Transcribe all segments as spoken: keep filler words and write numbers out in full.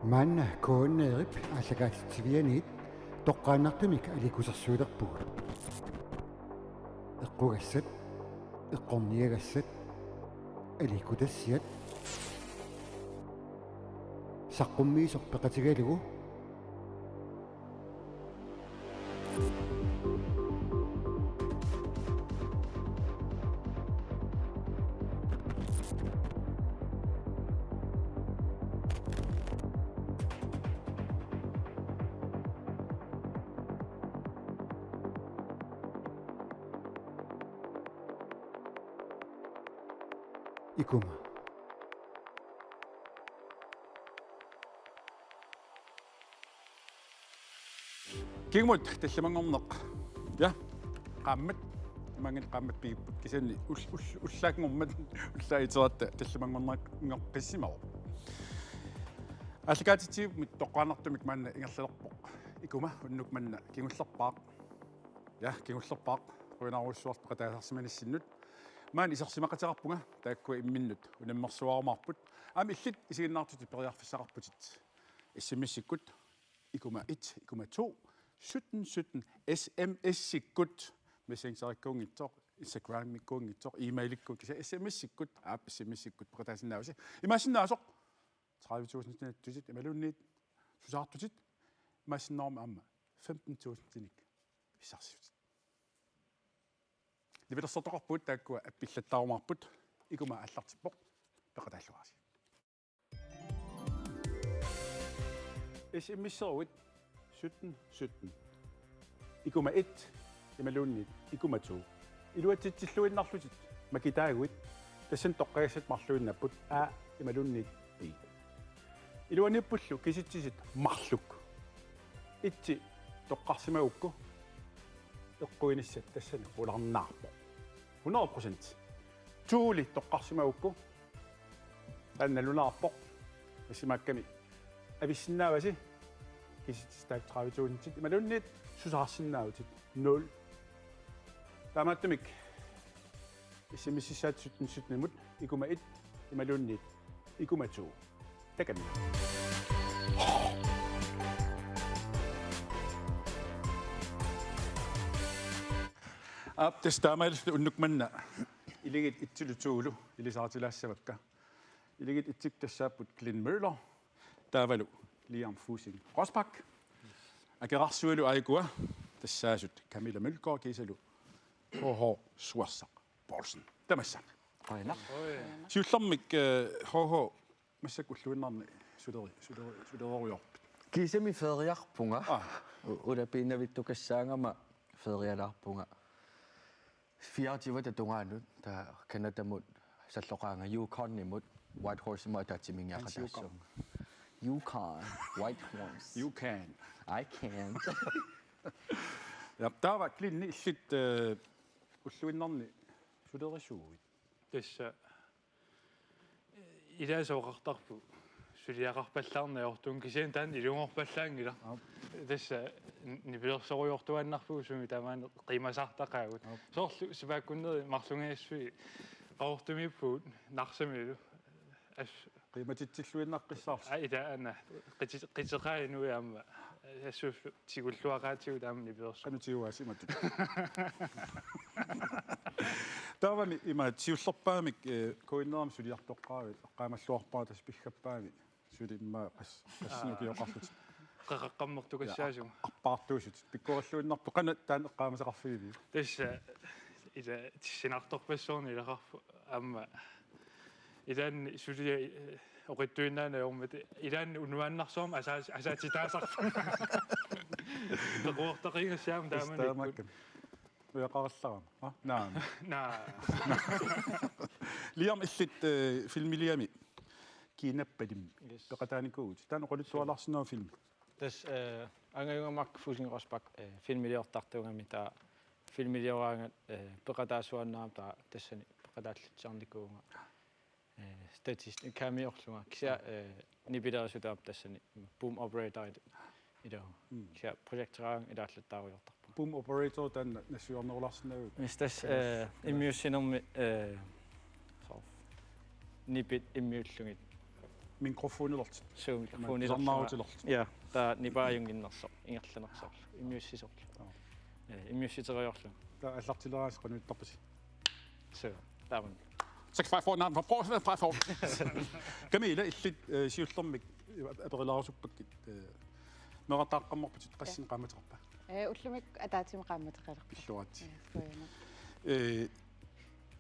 Maanna K N R-ip aallakaatitsivianiit toqqaannartumik aliikkusersuilerpugut. Eqqugassat, eqqorniagassat, aliikkutassiat, saqqummiisoq peqatigalugu. Ikuma. Kingumut tallimanngorneq. Ja. Qaammat. Imaanngilaq qaammat pigipput kisianni ull-, ull-, ullaanngormat ullaaq iteratta tallimanngorneq-, ngoqqissimavoq. Aallakaatitsiviup toqqaannartumik maanna ingerlalerpoq. Ikuma unnuk manna kingullerpaaq. Ja, kingullerpaaq. Qujanarujussuaq peqataasarsimanissinnut. Maani isersimaqateqarpunga taakkua imminnut unammersuarumaarput. Aamma illit isiginnaartutit periarfissaqarputit. S M S-ikkut ikuma et, ikuma to, sytten sytten, S M S-ikkut, Messengerikkuunngitsoq, Instagramikkuunngitsoq, e-mailikkuunngitsoq, kisianni S M S-ikkut, aap, S M S-ikkut peqataasinnaavasi. Imaassinnaasoq tredive tusind nattutit, imaluunniit susaartutit, imaassinnaagami aamma femten tusindinik pissarsiutit. Nipilersortoqarpugut taakkua appillattaarumaarput, ikuma aallartippoq, peqataalluarisi. S M S-eruit sytten sytten. Ikuma et, imaluunniit ikuma to. Iluatsitsilluinnarlutit makitaaguit, tassani toqqagassat marluinnapput A imaluunniit B. Iluaniippullu kisitsisit marluk. Etsi toqqarsimagukku eqquinissat tassani qularnaarpoq. Hundrede procent. Toli toqqarsimagukku taanna nalunaarpoq. Assimaakkami avissinnaavasi kisitsisit tredive tusindit imaluunniit susaarsinnaavutit nul. Taamaattumik S M S-issaat sytten sytten-imut ikuma et imaluunniit ikuma to. Takanna. Aap, tassa taamaalilluta unnuk manna iligit etsilu tolu ilisaartilaassavakka. Iligit etsit tassaapput Glenn Møller, taavalu Liam Fussing Rosbach. Akerarsualu aajukua tassaasut Camilla Mølgaard kiisalu H H Schwarzer Poulsen. Tamassa. Qujanaq. Siullermik, eh, H H, massakkut ulluinnarni suleri-, suleri-, sulererujoorpit? Kiisami feriarpunga. Aa. U-, ulapiinnavittukassaagama ferialaarpunga. Fireogtyve tungaanut, taava Canadamut salloqaanga Yukonimut, Whitehorse-imut ataatsimiingiaqataassuunga. Hans Yukon. Yukon, Whitehorse. You can. I can. Ja, taava Glenn, illit, eh, ulluinnarni sulerisuuit? Tassa ilaasa oqartarpoq suliaqarpallaarneq ajortuummat kisianni taanna ilungerpallaanngilaq. Aap. Tassa n-, nipilersorujoortuaannarpugut sumi tamaani qiimasartaqaagut. Aap. Soorlu sipaakkunneri marlunngitsut Qaqortumiippugut Narsamilu. As- Qiimatitsilluinnaqqissaarsi. Aa, ila aana. Qiti-, qiteqaat inuit aamma. Assuullu tigulluaqaatigut aamma nipilersoq. Qanoq tiguaasi imatut. Taavami ima siullerpaamik, eh, K N R-imi suliartoqqaavit, eqqaamalluarpara tassa piggappaami. Suli immaqa qas-, qassinut ukioqarlutit. Qaqaqqammertukassaasunga. Appaartuusut. Pikkorilluinnarpoq, qanoq taanna eqqaamasaqarfigiviuk? Tassa ila tissinartorpassuarnik ilaqarpoq aamma. Ilaanni suliaq, eh, oqitsuinnaaneq ajormat. Ilaanni unuaannarsuarmik asaas-, asaatitaasarpunga. Pequortaqigassi aamma taamanikkut. Tassa taamaakkami. Ujaqarallarama. Ah, naa. Naa. Liam, illit, eh, Filmiliami Kiinappalim. Yes. Peqataanikuuvutit. Taanna oqaluttualaarsinnaavat filmi. Tassa, eh, angajunga Mark Fussing Rosbach, eh, filmiliortartuugami, taava filmilioraangat, eh, peqataasuaannarama taava tassani peqataallitsiarnikuuvunga. Eh, statist-, cameo-rlunga. Kisianni, eh, nipilerisutut aamma tassani boom operator-it ilaa. Mm. Kisianni projekteraangat ilaallattaarujoortarpunga. Boom operator taanna nassuiarnerulaarsinnaaviuk? Mis tassa, eh, immiussinermi, eh, soorlu nipit immiullugit. Mikrofonilerlutit. Suu, mikrofonilerlutit. Tusarnaarutilerlutit. Ja, taava nipaa ajunnginnersoq, ingerlanersoq. Immiussisoq. Aa. Ja, immiussiteriarlunga. Taava aallartileriarlutit qanoq ittarpisi? Suu, taamani. Six five four nine five four seven five four. Camilla, illit, eh, siullermik aperilaarusuppakka, eh, meerartaaqqammerputit, qassinik qaammateqarpa? Eh, ullumikkut ataatsimik qaammateqalerpunga. Illuaat. Eh, qujanaq. Eh,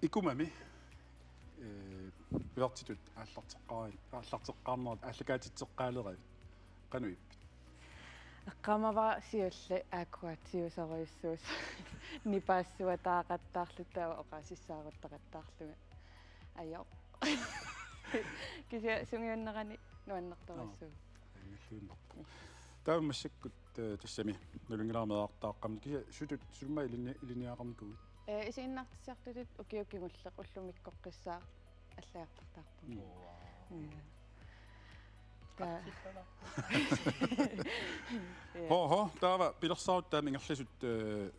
Ikumami, eh, pilertitut aallarteqqaari-, aallarteqqaarnerat aallakaatitseqqaaleravit qanoq ippit? Eqqaamavara siulleq aajuku siusorujussuusoq nipaassuataaqattaarluta oqaasissaaruttaqattaarlunga. Ajo. Kisianni sungiunnerani nuannertorujussuuvoq. Aa, angilluinnarpoq. Taava massakkut, eh, tassami nalunngilara meerartaaqqammat, kisianni sutut, summa ilinni-, ilinniagaqarnikuuit? Eh, isiginnaartitsisartutut ukiut kingulleq ullumikkoqqissaaq allagartartaarpunga. Mm. Mm. Ta-, ja. Ho, ho, taava pilersaarutit taama ingerlasut, eh,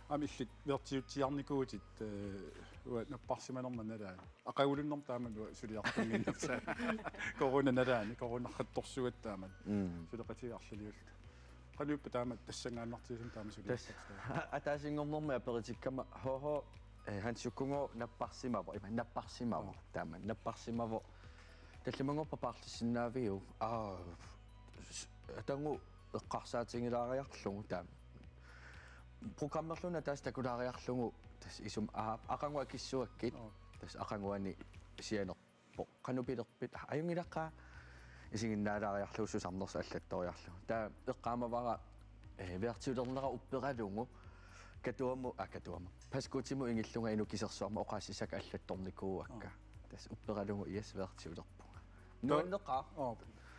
aamma illit vertiutsiarnikuutit, eh, uanga napparsimanerma nalaani. Aqaguluunnerma taama uanga suliartunnginnersaa. Corona nalaani, coronarrattorsuugatta taama. Mm. Suleqatigiit arlaliulluta. Qanoq ippa taama tassanngaannartigisumik taama suliartartut? Tassa ataasinngornermi aperitikkama, ho, ho, eh, Hans Jukkungooq napparsimavoq, ima napparsimavoq, aa, taama napparsimavoq. Tallimanngorpat paarlassinnaaviuk? Aa, s-, atagu eqqarsaatigilaariarlugu taama. Programmerluni ataaseq takulaariarlugu tassa isummat, aa, aqagu akissuakkit, aa, tassa aqaguani sianerpoq. Qanoq pilerpit? Aa, ajunngilaq, isiginnaalaariarlugu susarnersoq allattoriarlugu. Taava eqqaamavara, eh, vertiulernera upperalugu Katuamut, aa, Katuamut. Pascuccimut ingillunga inuk kisersuarmut oqaasissakka allattornikuuakka. Aa. Tassa upperalugu, yes, vertiulerpunga. Nuanneqaaq. Aa,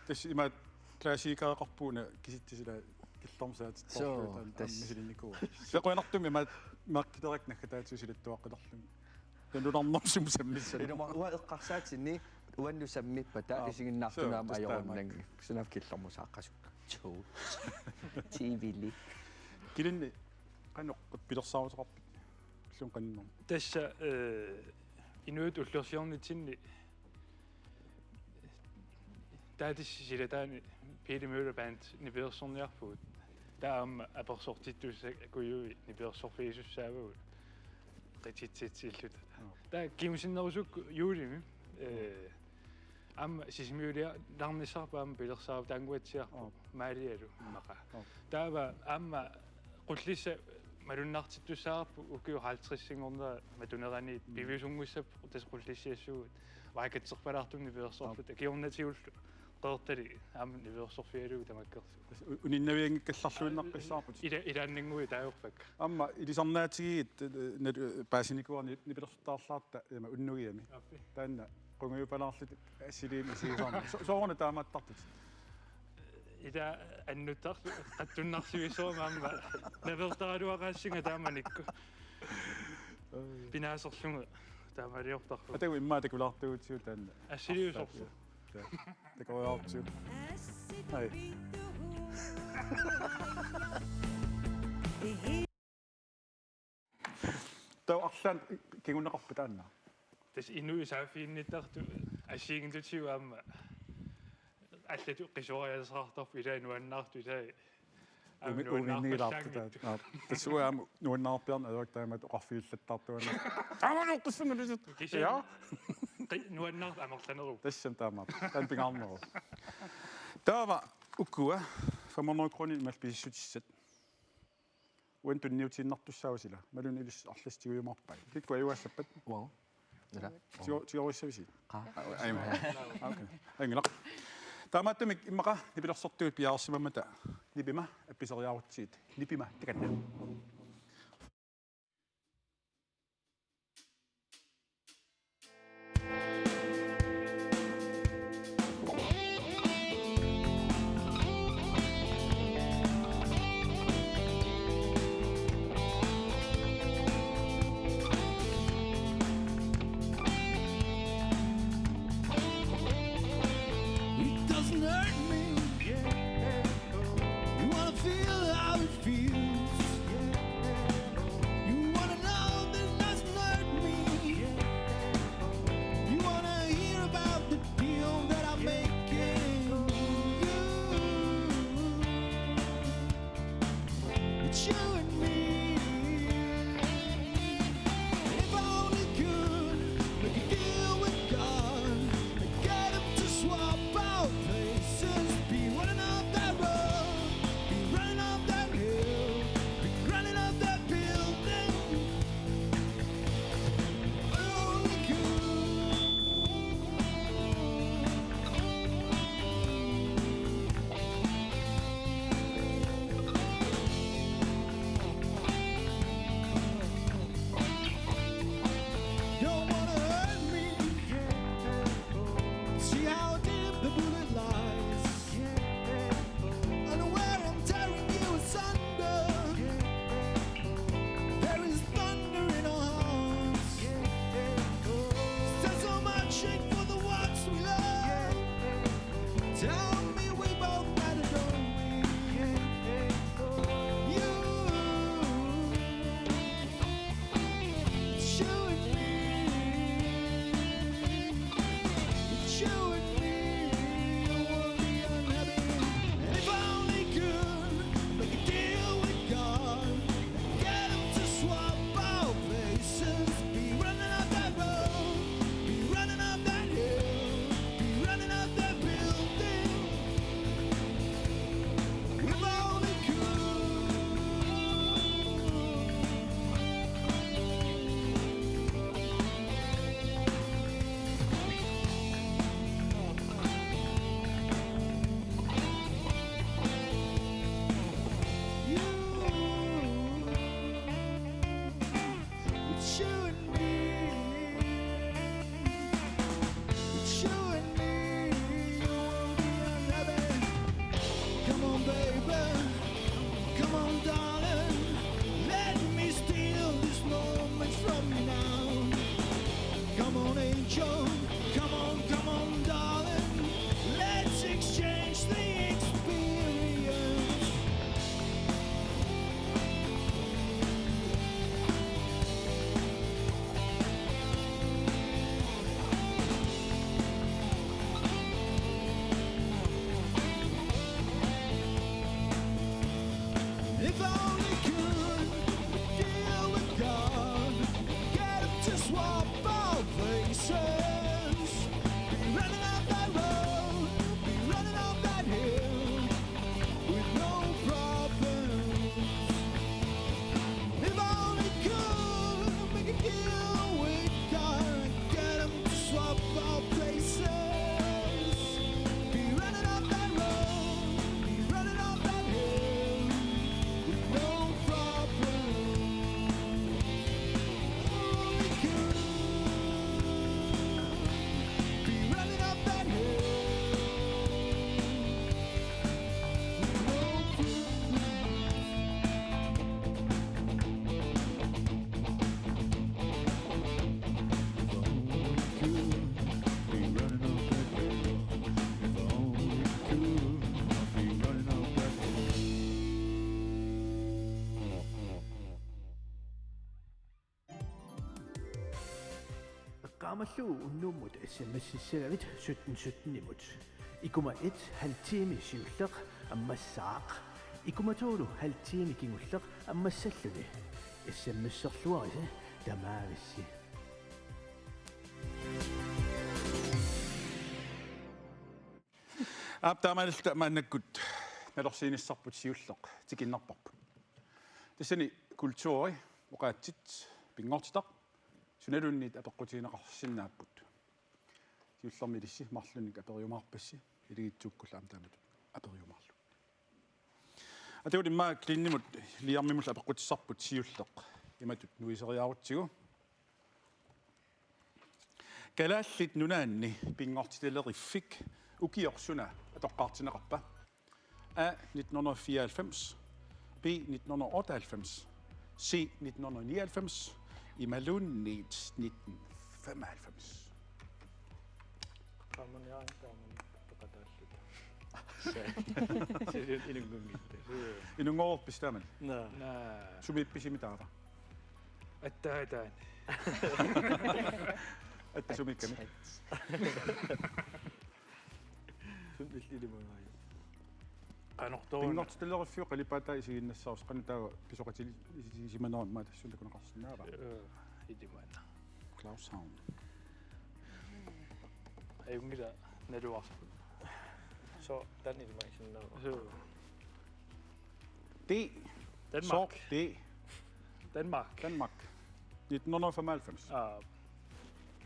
tassa imaattoq klassikereqarpoq una kisitsisit ilaa killormut saatittorlugu. Suu, taanna tassa aamma misilinnikuuara. Sequinartumik imaattoq mærkileriarlugit naggataatigut silattuaqqillugu. Taanna nunarnermut sumut sammissanersoq. Ilumut uanga eqqarsaatinni uannut sammippata, aa, isiginnaartunut aamma, suu, tassa taamaakka, ajorunanngilaq. Sunaaffa killormut saaqqasukka. Too. T V-li. Kilinni qanoq pilersaaruteqarpit? Illuun qanimmat. Tassa, eh, inuit ullorsiornitsinni taava tassa silataani Pele Møller Band nipilersorniarpugut. Taava aamma apersortittussat akujuit nipilersorfigisussaavagut. Qititsit illuta. Joo. Taava kingusinnerusukkut juulimi, eh, aamma Sisimiuliarnissarput aamma pilersaarutaannguatsiarpoq. Joo. Maalialu immaqa. Joo. Taava aamma Qullissat malunnartittussaavarput ukiut halvtredsinngornerat matuneraniit. Mm. Piviusunngussapput tassa Qullissiassuugut. Vaikatserpalaartumik nipilersorluta. Joo. Kingornatigullu Qeqertalik aamma nipilersorfigalugu tamakkerlugu. Tassa u-, uninnavianngikkallarluinnaqqissaarput. Ila-, ilaannannguit taagorpakka. Aamma ilisarnaatigiit, eh, nat-, paasinikuuara ni-, nipilersortaarlaarta ima unnugiami. Aappi. Taanna qungujupalaarlutik assiliimi isigisarneri. So-, sooruna taamaattartut? Ila annuttarlu qattunnarsivissuarmi aamma navertaraluaqaassinga taamanikkut. Pinaaserlunga taamaaliortarlugu. Atagu immaqa takulaartugutsigu taanna. Assiliusorlu. Ja. Takoriartigu. Ai. Taava arlaannik kinguneqarpa taanna? Tassa inuit saaffiginnittartut assigiinngitsutigut aamma allatut qisuariaaseqartarput, ilai nuannaartut, ilai aamma umi-, umiinnilaartut nuannaarpassaanngitsut. Aa, tassa uanga aamma nuannaarpiarneq ajorpara taamaattoq oqarfigillattaartuarneq. Taamaaliortussanngilaq. Kisianni, aa, qi-, nuannaartut amerlanerupput. Tassami taamaattoq. Taanna pingaarneruvoq. Taava ukua fem hundrede kroner imaal pisissutissat. Uani tunniutiinnartussaavasi ilaa. Imaluunniit ilissi arlaatigut tigujumaarpai. Kikkut ajugassappat? Uagut. Ila. Tigo-, tigorissavisi? Qaa. Ai, ai. Ah, okay. Anngilaq. Taamaattumik immaqa nipilersortugut piareersimammata nipima appiseriarutsigit. Nipima takanna. It doesn't hurt me, yeah. You wanna feel how it feels, yeah. Aammalu unnummut S M S-issagavit sytten sytten-imut. Ikuma et halv time siulleq ammassaaq. Ikuma to halv time kingulleq ammassalluni. S M S-erluarisi tamaavissi. Aap, taamaalilluta maannakkut nalorsiinissarput siulleq tikinnerparput. Tassani kulturi, oqaatsit, pinngortitaq, sunaluunniit apeqqutigineqarsinnaapput. Siullermi ilissi marlunnik aperiumaarpassi, ilivitsukkullu aamma taamatut aperiumaarlugit. Atagu immaqa Glenimut Liamimullu apeqqutissarput siulleq imatut nuiseriaarutsigu. Kalaallit Nunaanni pinngortitaleriffik ukioq suna atoqqaartinneqarpa? A nitten hundrede og fireoghalvfems, B nitten hundrede og otteoghalvfems, C nitten hundrede og nioghalvfems, imaluunniit nitten femoghalvfems. Qaamaniarit taamani peqataalluta. Suli inunngunngitsoq. Inunngorpisi taamani? Naa. Naa. Sumiippisimi taava? Attaataani. Atta sumiikkami? Sumi illimagaaju. Qanortoq. Pinngortitaleriffiup qalipaataa isiginnassaasoq, qanoq taava pisoqatilisimanera immaqa tassunga takuneqarsinnaava? Ee, ilimanaq. Claushavn. Ajunngilaq naluarput. Soorlu taanna ilimagisinnaavara. Suu. D. Danmark. Soorlu D. Danmark. Danmark. Nitten hundrede og femoghalvfems. Aa.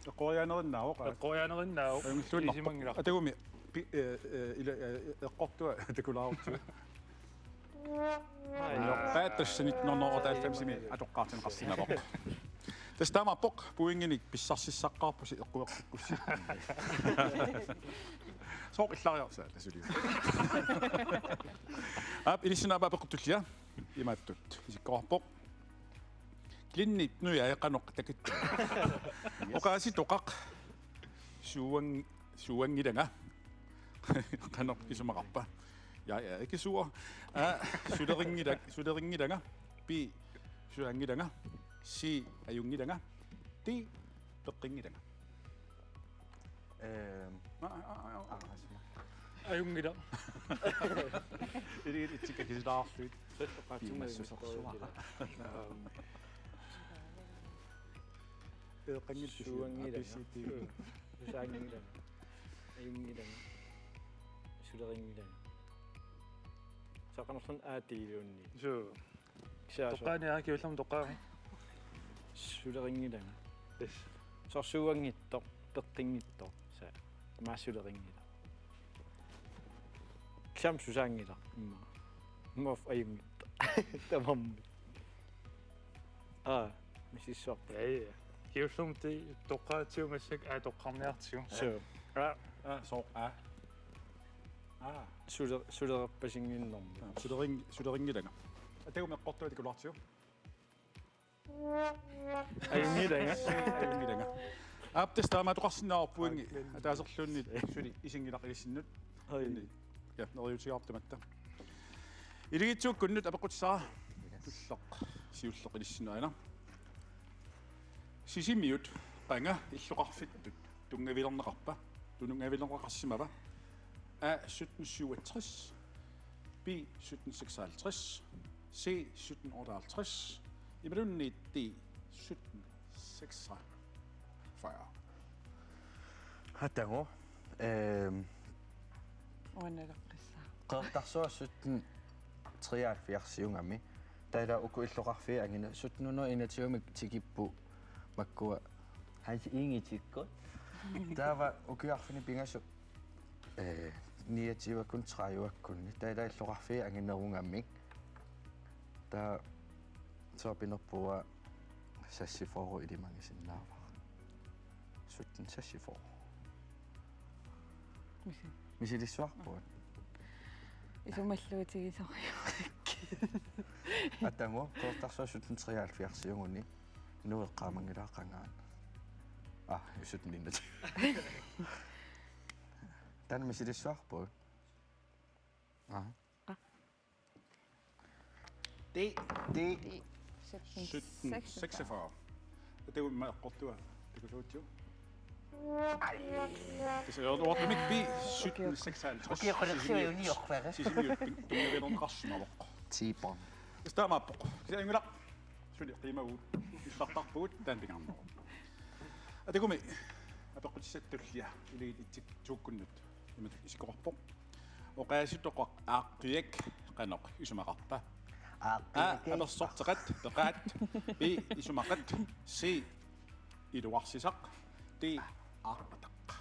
Eqqoriaanerinnaavoq, aa. Eqqoriaanerinnaavoq. Ajunngilluinnarpoq. Ilisimanngilarput. Atagumi pi-, eh, eh, ila, eh, eqqortua takulaarutsigit. Aa. Tassa nitten hundrede og otteoghalvfems-imi atoqqaartinneqarsinnaavoq. Tassa taamaappoq pointinik pissarsissaqqaarpusi eqqueqqukkussi. Sooq illariarsa tassuliu. Aap, ilissinnut aamma apeqqut tullia. Imaattut isikkoqarpoq. Glenip nujai qanoq takittup? Oqaasitoqaq. Suuang-, suuanngilanga. Qanoq isumaqarpa? Ja, ja, ikke sur. A, sulerinngila-, sulerinngilanga. B, susaanngilanga. C, ajunngilanga. D, peqqinngilanga. Ehm. Aa, aa, aa, aa. Aa, suna. Ajunngilaq. Illit itsikka kisilaarluit. Piumassusersua. Ehm. Eeqqanngilaq. Suuanngilanga. A B C D. Susaanngilanga. Ajunngilanga. Sulerinngilanga. Soorlu qanoq soorlu A D-luunniit. Suu. Kisianni soorlu. Toqqaani aa kiullam toqqaami. Sulerinngilanga. Yes. Soorlu suuanngitsoq, peqqinngitsoq. Sa. Immaqa sulerinngilaq. Kisianni susaanngilaq. Immaqa. Immaqa ajunngitsoq. Tamarmik. Aa, misissuarpa. Ja, ja. Kiullum ti toqqaatigut massakkut aa toqqarniartigu. Suu. Aa. Aa, sooq aa. Aa. Sule-, sulererpasinnginnermi. Aa, sulering-, sulerinngilanga. Atagumi eqqortua takulaartigu. Ajunngilanga. Ajunngilanga. Aap, tassa taamaattoqarsinnaavoq pointi ataaserluunniit suli isinngilaat ilissinnut. Ai. Ja, neriuutigaarput tamatta. Ilivitsukkunnut apeqqutissara. Tulleq siulleq ilissinnut aana. Sisimiut qanga illoqarfittut tunngavilerneqarpa, tunngavilerneqarsimava? A sytten syvogtres, B sytten seksoghalvtreds, C sytten otteoghalvtreds, imaluunniit D sytten seksogfyrre. Atagu, ehm, Uanalaqqissaa. Qeqertarsuaq sytten treoghalvfjerds-iugami. Taava uku illoqarfiit angina sytten hundrede enogtyve-mik tikipput makkua. Hans Inge tikkut. Taava ukiut arfineq-pingasut, eh, niogtyve-kkut tredive-kkunni. Taava illoqarfiit anginerugamik. Taava soorpinerpua seksogfyrre ilimagisinnaavara. Sytten seksogfyrre. Misi-. Misilissuarput. Isumalluutigisoriuakkit. Atagu, Qeqertarsuaq sytten treoghalvfjerds-iuguni. Nuuk eqqaamanngilara qangaana. Ah, sytten enogtyve. Taanna misilissuarput. Aha. D. D. Sytten seksogfyrre. Atagu immaqa eqqortua takusuutsigu. Tassa uartumik B sytten seksoghalvtreds. Okay, okay, okay, okay, okay. Sisimiut tun-, tunniulerneqarsimavoq. Tiipoq. Tassa taamaappoq. Kisianni Anguilaq, suli qiimaguit issartarpugut taanna pingaarneruvoq. Atagumi apeqqutissat tullia iluit itsikkunnut imatut isikkoqarpoq. Oqaasitoqaq aaqqiak qanoq isumaqarpa? A, aaqqiakei. Apersorteqat, peqaat. B, isumaqat. C, iluarsisaq. D, aaqqitaq.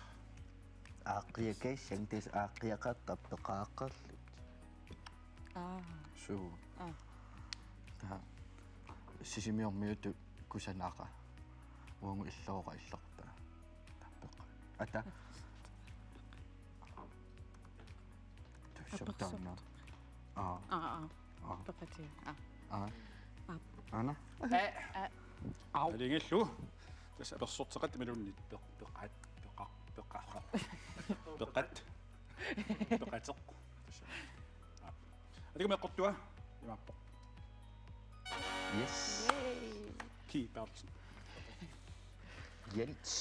Aaqqiakei, sangtis aaqqiaqatta peqaqqallit. Aa. Suu. Aa. Taava Sisimiormiutut kusanara. Uagut illooqaat illerpaa. Peqa-, ata. Tussaq taanna. Aa. Aa, aa. Aa. Peqatia. Aa. Aa. Aa. Aana? Aa. Aa. Au. Alingillu. Tassa apersorteqat imaluunniit peq-, peqaat, peqa-, peqa-, peqat. Peqateq. Tassa. Aa. Atagumi eqqortua imaappoq. Yes. Yay. Ki Berthelsen. Jens.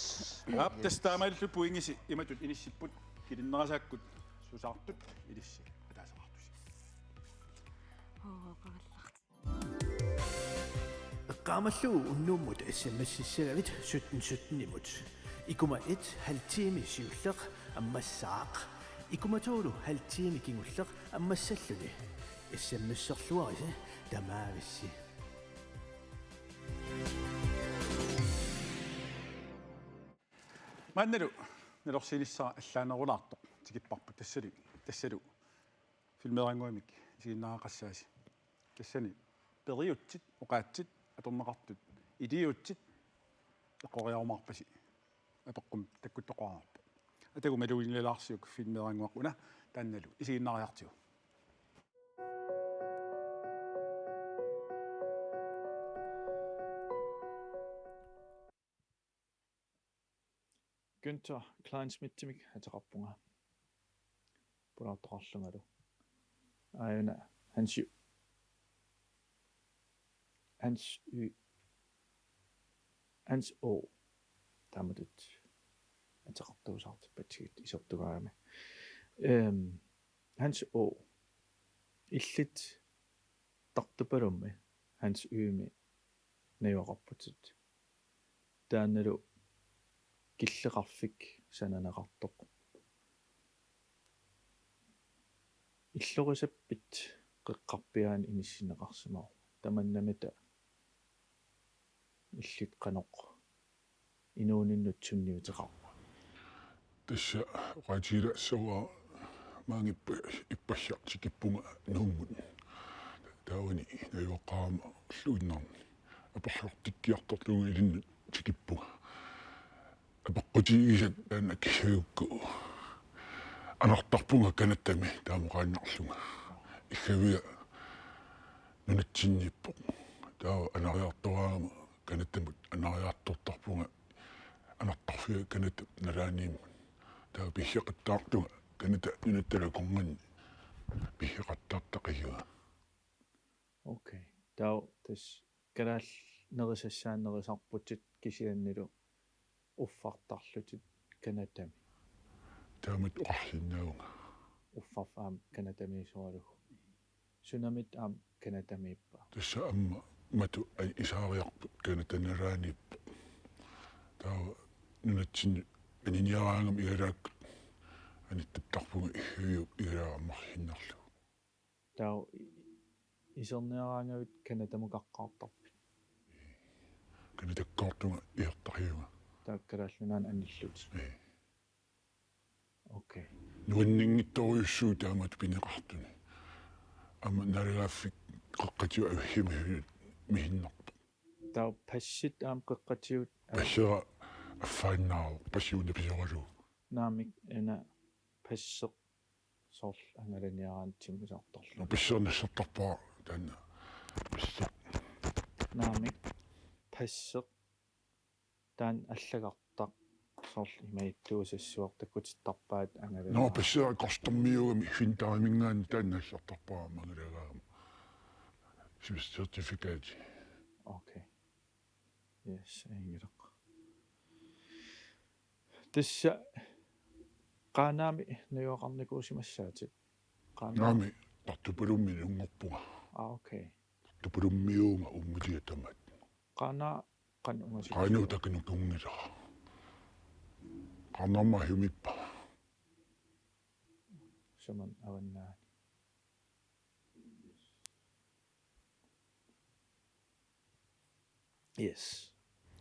Aap, Jens. Tassa taamaalillutit pointisi imatut inissipput, kilinnerasaakkut susaartut ilissi ataaseqartusi. Oo, qavallarti. Eqqaamallugu unnummut S M S-issagavit sytten sytten-imut. Ikuma et halv time siulleq ammassaaq. Ikuma to halv time kingulleq ammassalluni. S M S-erluarisi tamaavissi. Maannalu nalorsiinissara allaanerulaartoq tikipparput, tassalu, tassalu filmeerannguamik isiginnaaraqassaasi. Tassani periutsit, oqaatsit atorneqartut iliuutsit eqqoriarumaarpasi. Apeqqummi takkuttoqarpoq. Atagu maluginngilaarsiuk filmeerannguaq una, taannalu isiginnaariartigu. Günther Kleinschmidtimik ateqarpunga. Pulaartoqarlungalu. Aajuna Hans J-, Hans Y-, Hans Å. Taamatut ateqartuusaartippatsigit isertugaagami. Ehm, Hans Å. Illit Tartupalummi Hans Y-mi najugaqarputit. Taannalu killeqarfik sananeqartoq. Illorisappit qeqqarpiaani inissinneqarsimavoq. Tamannamita illit qanoq inuuninnut sunniuteqarpa? Tassa oqaatigilaassaanga maanngippat ippassaq tikippunga Nuummut. Taavani najugaqarama ulluinnarni apersortikkiartorlunga ilinnut tikippunga. Apeqqutigisat taanna kisagukku anartarpunga Canadami taama oqaannarlunga. Iggavia nunatsinniippoq. Taava anariartoraangama Canadamut anariartortarpunga anartarfia Canadap nalaaniimmut. Taava piffeqattaartunga Canada nunatta akornanni piffeqattaartaqigama. Okay. Taava tassa kalaallit nerisassaat nerisarputit kisiannilu uffartarlutit Canadami. Taamatut oqarsinnaavunga. Uffarfik aamma Canadamiisoralugu. Sunamita aamma Canadamiippa? Tassa aamma matu isaariarput Canada nalaaniippoq. Taava nunatsinni aniniaraangama igalaakkut anittartarpunga iggavia igalaammarsinnarlugu. Taava i-, iserniaraangavit Canadamukaqqaartarpit? Canadakkoortunga isertarpunga. Taava Kalaallit Nunaannut anillutit? Ee. Okay. Nuanninngitsorujussuuvoq taamatut pineqartuni. Aamma naalagaaffik qeqqatigut avigimavit misinnarpoq. Taava passit aamma qeqqatigut av- Passera affaannaavoq, passi una pisoralugu. Naamik, una passeq soorlu angalaniaraanni timmisartorlugu. Nå, passeq nassartarpara taanna. Passeq. Naamik, passeq taanna allagartaq soorlu imaattuusassuaq takkutittarpaat angalaniaraanni. Nå, passeq custom-iugami Findaminngaanniit taanna nassartarpara angalagaangama. Sim-, certificati. Okay. Yes, angalaq. Tassa Qaanaami najugaqarnikuusimassaatit? Qaanaa- Naami, Tartupalummi inunngorpunga. Ah, okay. Tartupalummiuunga uummatiga tamaat. Qaanaa qanoq ungasitsi? Qaanuu takunukunngilara. Qaanaarma hiumippa. Suman avannaani. Yes.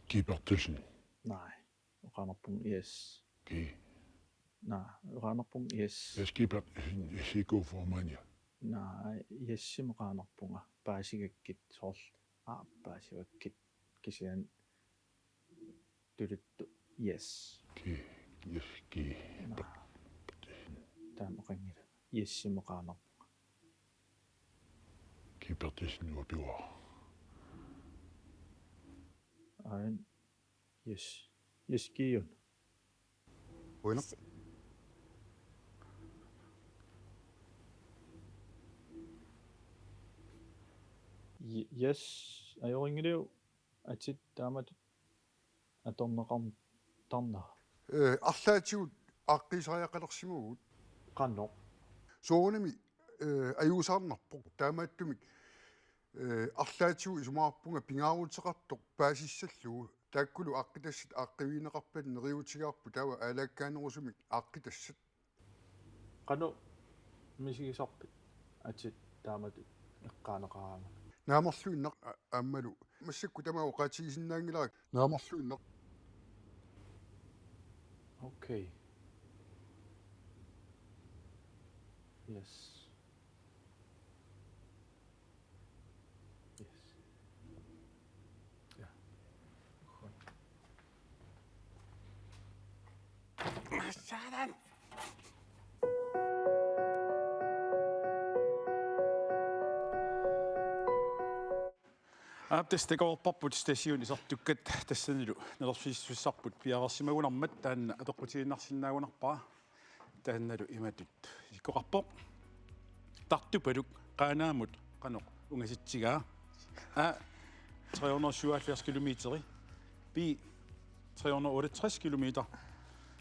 Kii Berthelsen. Nej. Oqaannarpunga, yes. Kii. Nej, oqaannarpunga, yes. Yes, Kii Berthelsen, S I K-formand, ja. Nej, yes, oqaannarpunga. Paasigakkit soorlu. Aa, paasigakkit. Kisianni Tuluttu. Yes. Kii. Yes, Kii. Naa. Taama oqanngilaq. Yes-imut qaanarpunga. Kii Berthelsen uapiwa. Ain. Yes. Yes, Kiiun. Uina. Ye-, yes. Ajorinngiliuk atit taamatut atorneqartarnera? Ee, arlaatigut aaqqiisariaqalersimavugut. Qanoq? Soorunami, ee, ajuusaarnarpoq. Taamaattumik, ee, arlaatigut isumaqarpunga pingaaruteqartoq paasissallugu. Taakkulu aaqqitassat aaqqiivigineqarpata neriuutigaarput taava aalaakkaanerusumik aaqqitassat. Qanoq misigisarpit atit taamatut eqqaaneqaraangamik? Naamerluinnaq a-, aammalu. Massakkut tamaat oqaatigisinnaanngilara. Naamerluinnaq. Okay. Yes. Yes. Ja. Godt. Sådan. Aap, tassa takoreerparput stationi isertukkat tassanilu naleqqiussassarput piareersimagunarmat, taanna apeqqutigiinnarsinnaagunarpara. Taannalu imatut isikkoqarpoq. Tartupaluk Qaanaamut qanoq ungasitsigaa? A, tre hundrede og syvoghalvfjerds kilometer. B, tre hundrede og otteogtres kilometer.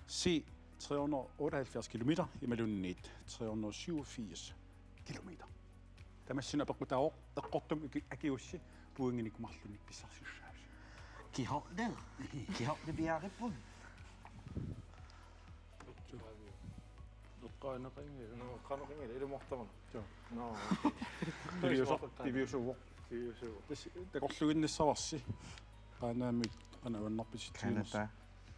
C, tre hundrede og otteoghalvfjerds kilometer. Imaluunniit tre hundrede og syvogfirs kilometer. Tamassinnut apeqqutaavoq, eqqortumik aki-, akigussi pointinik marlunnik pissarsiassavasi. Kihorte. Kihorte piareerput. Eqqaaneqanngilaq. Nå, eqqaaneqanngilaq, ilumoortarama. Joo. Nå. Piviusu-, piviusuuvoq. Piviusuuvoq. Tassa takorluuinnassavarsi. Qaanaamit qanoq avannarpisitsiginersoq. Canada,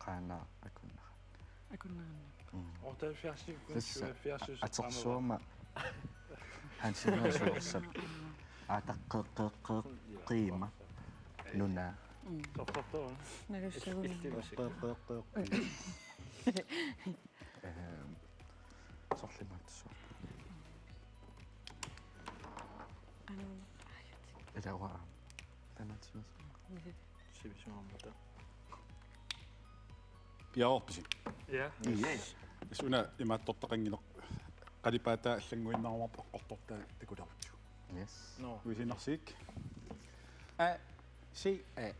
Qaanaaq, Akunneqarnaq. Akunneqarnaq. Mm. Otteoghalvfjerds, kun Tassa syvoghalvfjerds, synes jeg, atorsuarma Hans Henrik Sørensen. Ataqqeqqeqqeqqima. Nuna. Mm. Tortortor. Nalussagunarpoq. Eqqeqqeqqeqqi. Ehm, sorlimaatsuarput. Anu. Ilaa. Tamatsuus. Sivisuarmata. Piareerpisi? Ja. Yes. Tassa una imaattortaqanngilaq, qalipaataa allannguinnarumaarpoq eqqortortaa takulaarutsigit. Yes. Nå. Uisiinnarsigik. A, C, A.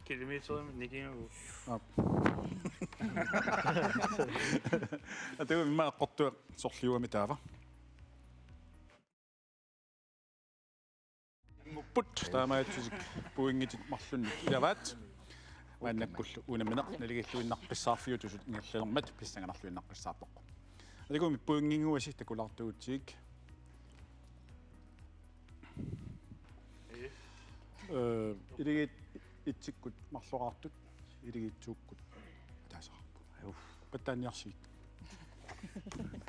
Kilometerimik nikingagu. Aap. Atugu immaqa eqqortua sorliuami taava. Immuppoq, taamaattussaq pointit marlunnik ilavaat. Maannakkullu unammineq naligiilluinnaqqissaarfiutisut ingerlalermat pissanganarluinnaqqissaarpoq. Aligumi pointinnguasi takulaartugutsigik. Ee, iligiit itsikkut marloraartut, iligiit toorkut ataasaqarput. Uff. Pattaanniarsigik.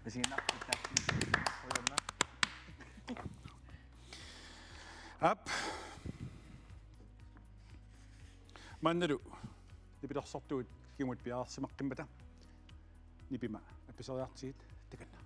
Isiginnaarput taakku. Aap. Maannalu nipilersortugut kingumut piareersimaqqimmata nipimik appiseriartigit, takanna.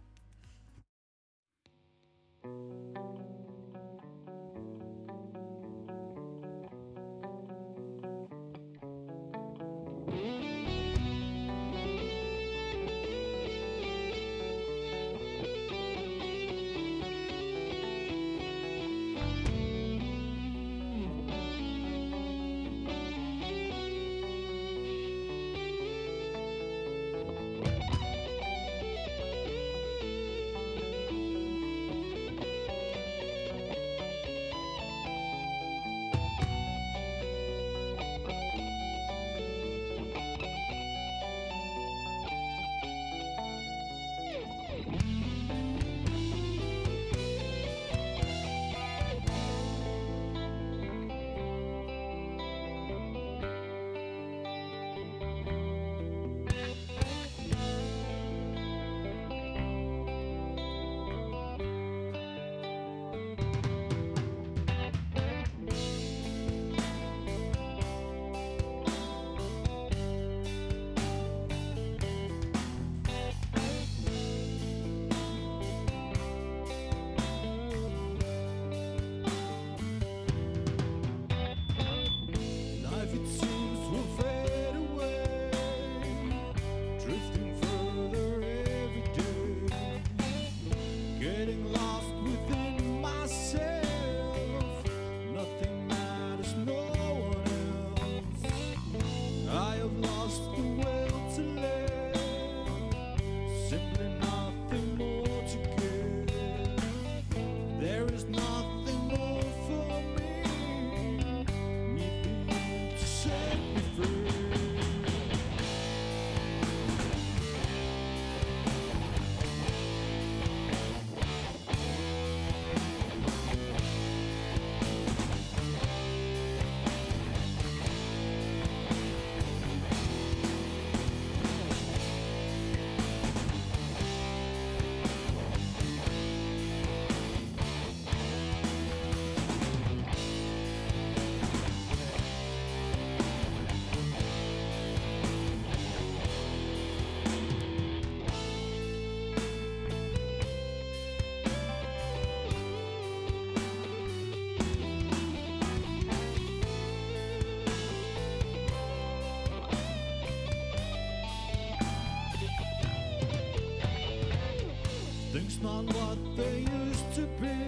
What they used to be,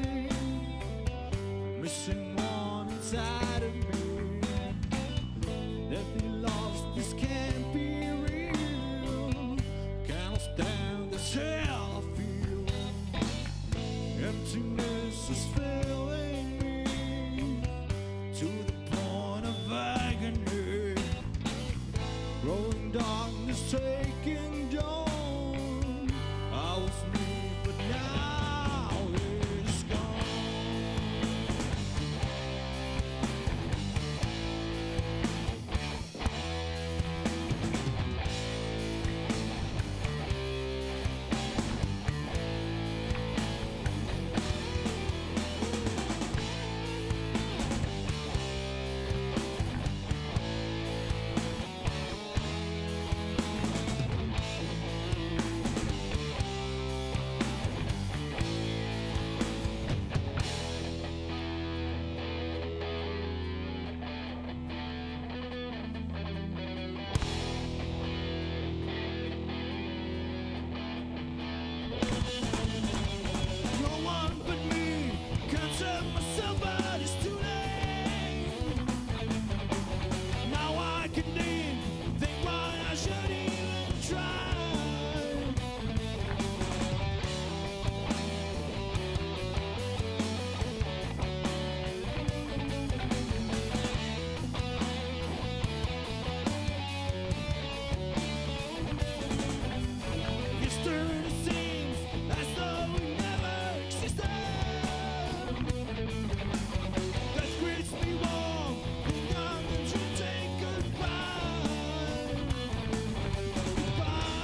missing one inside of me. That they lost, this can't be real. Can't stand the self feel. Emptiness is filling me to the point of agony. Growing darkness taking dawn. I was me, but now it's gone. No one but me can save myself, but it's too late. Now I can leave, think why I should even try. History seems as though we never existed. That greets me warm, the young and should take goodbye. Goodbye.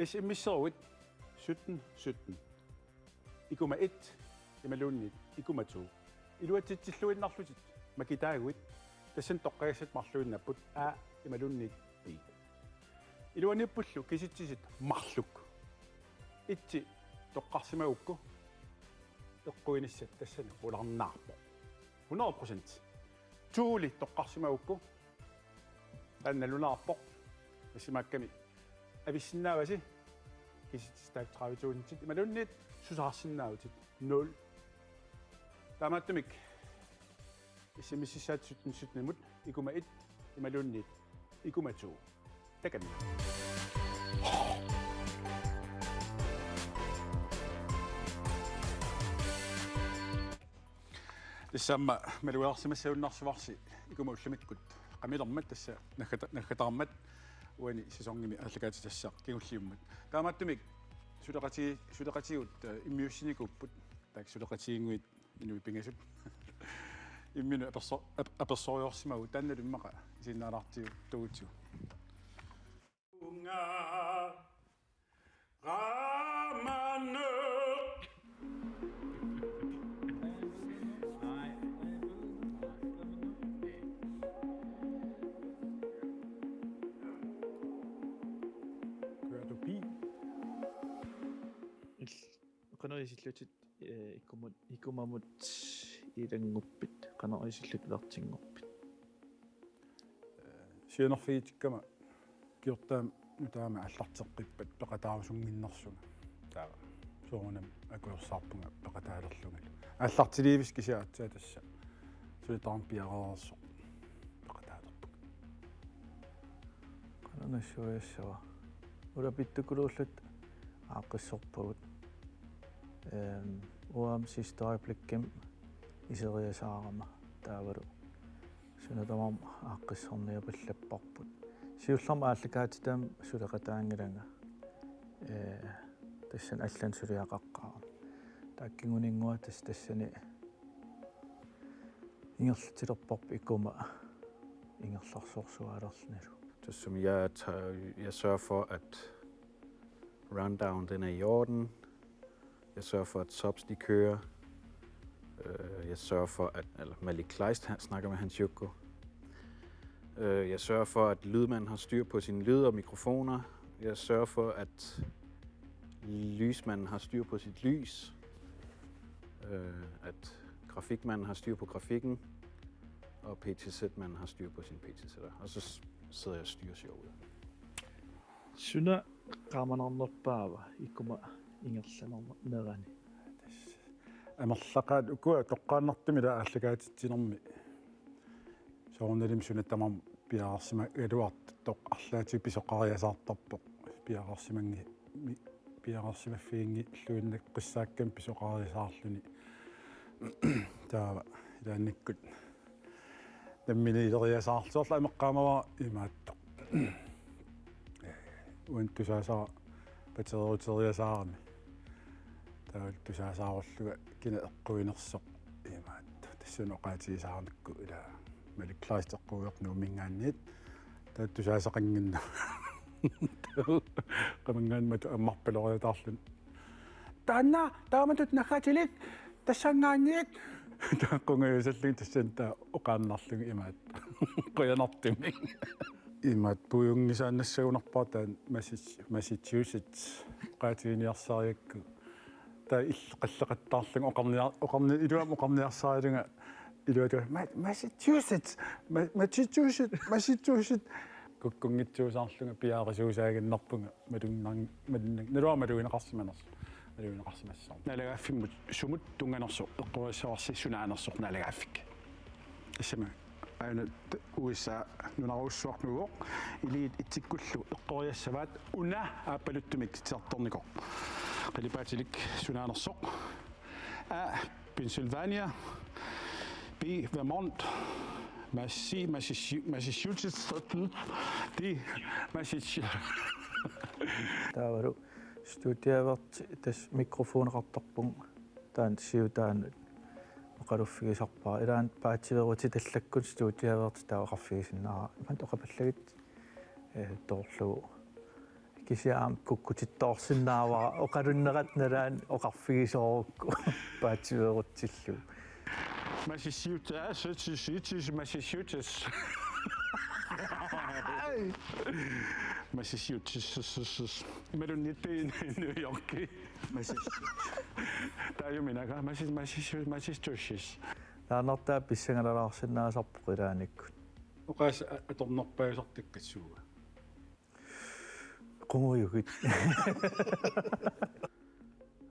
S M S-eruit sytten sytten. Ikuma et imaluunniit ikuma to. Iluatsitsilluinnarlutit makitaaguit, tassani toqqagassat marluinnapput A imaluunniit B. Iluaniippullu kisitsisit marluk. Etsi toqqarsimagukku eqquiinissat tassani qularnaarpoq. Hundrede procent. Toli toqqarsimagukku taanna nalunaarpoq. Tassimaakkami avissinnaavasi kisitsisit tredive tusindit imaluunniit susaarsinnaavutit nul. Taamaattumik S M S-issaat sytten sytten-imut ikuma et imaluunniit ikuma to. Takanna. Tassa aamma malugiarsimassagunarsuarsi ikuma ullumikkut qamilermat tassa naggata-, naggataarmat uani sæsonimi aallakaatitassaaq kingulliummat. Taamaattumik suleqati-, suleqatigut, eh, immiussinikuupput, taakku suleqatiginnguit inuit pingasut. Imminut aperso-, ap-, apersoriarsimavugut taannalu immaqa isiginnaalaartigu tugutsigu. Unga Ramaneq. Qanoq isillutit, eh, Ikumut, Ikumamut ilannguppit, qanoq isillutit vertinnguppit? Sianerfigitikkama ukiortaami nutaamik aallarteqqippat peqataarusunnginnersunga. Taava soorunami akuersaarpunga peqataalerlungalu. Aallartiliivisi kisianni aatsaat tassa suli taama piareersoq peqataalerpunga. Qanoq nassuiassava? Ulapittukuluulluta aaqqissorpagut. Ehm, uanga sidste øjeblikkimi iseriasaarama taavalu suna tamarmi aaqqissorniapallapparput. Siullermik aallakaatitami suleqataanngilanga. Ee, tassani allani suliaqaqqaarama. Taakku kinguninngua tassa tassani ingerlatilerparput Ikuma ingerlaarsorsuaalerlunilu. Så som jeg, tager, jeg sørger for, at rundown den er i orden. Jeg sørger for, at subs de kører. Øh, Jeg sørger for, at eller Malik Kleist han snakker med Hans Jukko. Øh, Jeg sørger for, at lydmanden har styr på sin lyd og mikrofoner. Jeg sørger for, at lysmanden har styr på sit lys. Øh, At grafikmanden har styr på grafikken. Og P T Z-manden har styr på sin P T Z-er. Og så s- sidder jeg og styrer showet. Suna qaamanarnerpaava Ikuma ingerlanerani? Amerlaqaat ukua toqqaannartumik ila aallakaatitsinermi soorunalimi suna tamarmi piareersimagaluartoq arlaatigut pisoqariasaartarpoq piareersimangi- mi- piareersimaffiginngilluinnaqqissaakkami pisoqariasaarluni. Taava ilaannikkut nammineq ileriasaarluarlu ameqqaamavara imaattoq. Uani tusaasara patereruteriasaarami. Taava tusaasaarullunga kina eqquinersoq imaattoq. Tassuuna oqaatigisaarnikku ila Malik Kleist eqquivoq Nuumminngaanniit. Taava tusaasaqannginnama. Taava qamanngaanniit matu ammarpaloriataarluni. Taanna taamatut naggatilik tassanngaanniit. Taava qungajusallugit tassani taava oqaannarlugit imaattoq. Qujanartumik. Imaattoq puiunngisaannassagunarpara taanna Massachusetts oqaatiginiarsarigakkit. Taava illit qalleqattaarlunga oqarnia- oqarni- iluamik oqarniarsarilunga iluatut Ma- Massachusetts, Ma- Massachusetts, Massachusetts. Kukkunngitsuusaarlunga piaarisuusaaginnarpunga malunnarn- malunnarn- naluara malugineqarsimanersoq. Malugineqarsimassaaq. Naalagaaffimmut sumut tunnganersoq eqqoriassavarsi sunaanersoq naalagaaffik? Tassami aana U S A nunarujussuarnuuvoq, iliit itsikkullu eqqoriassavaat una aappaluttumik titartornikoq. Qalipaatilik sunaanersoq? A, Pennsylvania. B, Vermont. Massi- Massachusetts. D, Massachusetts. Taavalu studiaverti tassa mikrofoneqartarpunga taanna siutaanut oqaluffigisarpara. Ilaanni paatsiveerutitallakkut studiaverti taava oqarfigisinnaavara. Imaattoq oqapallagit, eh, toorlugu. Kisianni aamma kukkutittoorsinnaavara oqalunneqartut nalaani oqarfigisoorukku paatsiveerutsillugu. Massachusetts, Massachusetts, Massachusetts. Massachusetts. Imaluunniit New Yorki. Massachusetts. Taajuminaga, Massachusetts, Massachusetts. Naanartaa pissangalalaarsinnaasarpoq ilaannikkut. Oqaas- atornerpaajusartakkat suua? Qungujugit.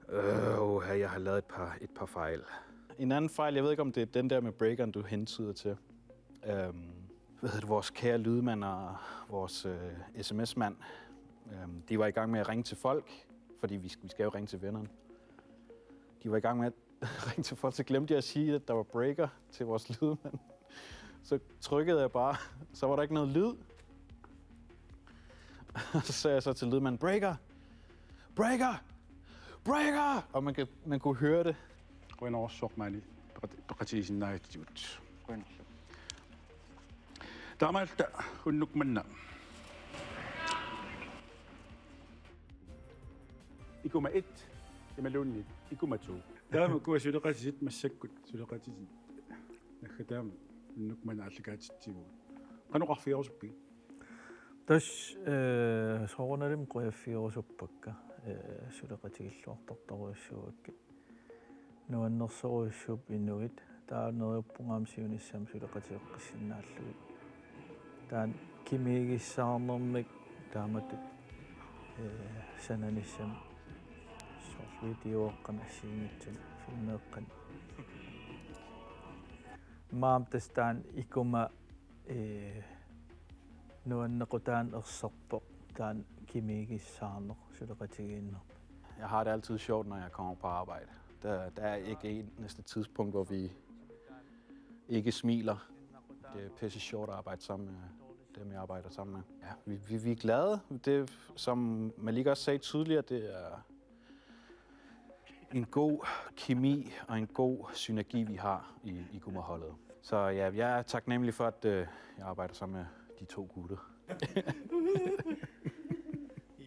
Øh, uha, jeg har lavet et par, et par fejl. En anden fejl, jeg ved ikke, om det er den der med breakeren, du hentyder til. Øhm, hvad hedder det, vores kære lydmand og vores øh, S M S-mand, øhm, de var i gang med at ringe til folk, fordi vi, vi skal jo ringe til vennerne. De var i gang med at ringe til folk, så glemte jeg at sige, at der var breaker til vores lydmand. Så trykkede jeg bare, så var der ikke noget lyd. Så sagde jeg så til lydmanden, breaker! Breaker! Breaker! Og man, kan, man kunne høre det. Qujanarsuaq maani peqat- peqatigisinnaagatsigut. Taamaalilluta unnuk manna. Ikuma et, imaluunniit Ikuma to. Taama ukua suleqatitit massakkut suleqatitit. Naggataamik unnuk manna aallakaatitsivugut. Qanoq oqarfigerusuppigit? Tassa, eh, soorunalimi qujaffigerusuppakka, eh, suleqatigilluartortorujussuugakkit. Nuannersorujussuupput inuit, taava neriuppunga aamma siunissami suleqatigeqqissinnaallugit. Taanna kimiigissaarnermik taamatut, eh, sananissami soorlu videoeqqami assigiinngitsuni filmeeqqani. Maam tassa taanna ikuma, eh, nuannequtaaneq erserpoq taanna kimiigissaarneq suleqatigiinnerput. Jeg har det altid sjovt, når jeg kommer på arbejde. Der, der er ikke et eneste tidspunkt, hvor vi ikke smiler. Det er pisse sjovt at arbejde sammen med dem, jeg arbejder sammen med. Ja, vi, vi, vi er glade. Det, som Malik også sagde tidligere, det er en god kemi og en god synergi, vi har i, i Gummerholdet. Så ja, jeg er taknemmelig for, at øh, jeg arbejder sammen med de to gutter.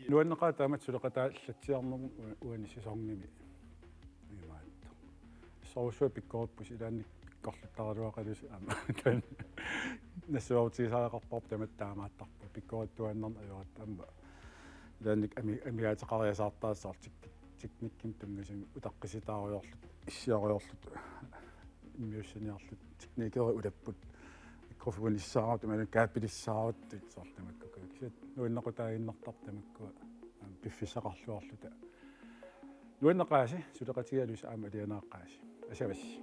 Nuanneqaaq taamatut suleqataallatsiarnermut uani sæsonimi. Imaattoq. Soorsuaq pikkorippusi ilaanni pikkorluttaraluaqalusi aamma. Nassuerutigisariaqarparput tamatta taamaattarpoq. Pikkorittuaannarneq ajoratta aamma. Ilaanni ami-, amigaateqariasaartaassaaq teknikkimik tunngasumik utaqqisitaarujoorluta, issiarujoorluta, immiussiniarluta, teknikeri ulapput, mikrofonissaarut, imaluunniit kaapilissaaruttut, soorlu tamakkua. Kisianni nuannequtaaginnartarput tamakkua, aamma piffissaqarluarluta. Nuanneqaasi, suleqatigigalusi aamma alianaaqqaasi. Asavassi.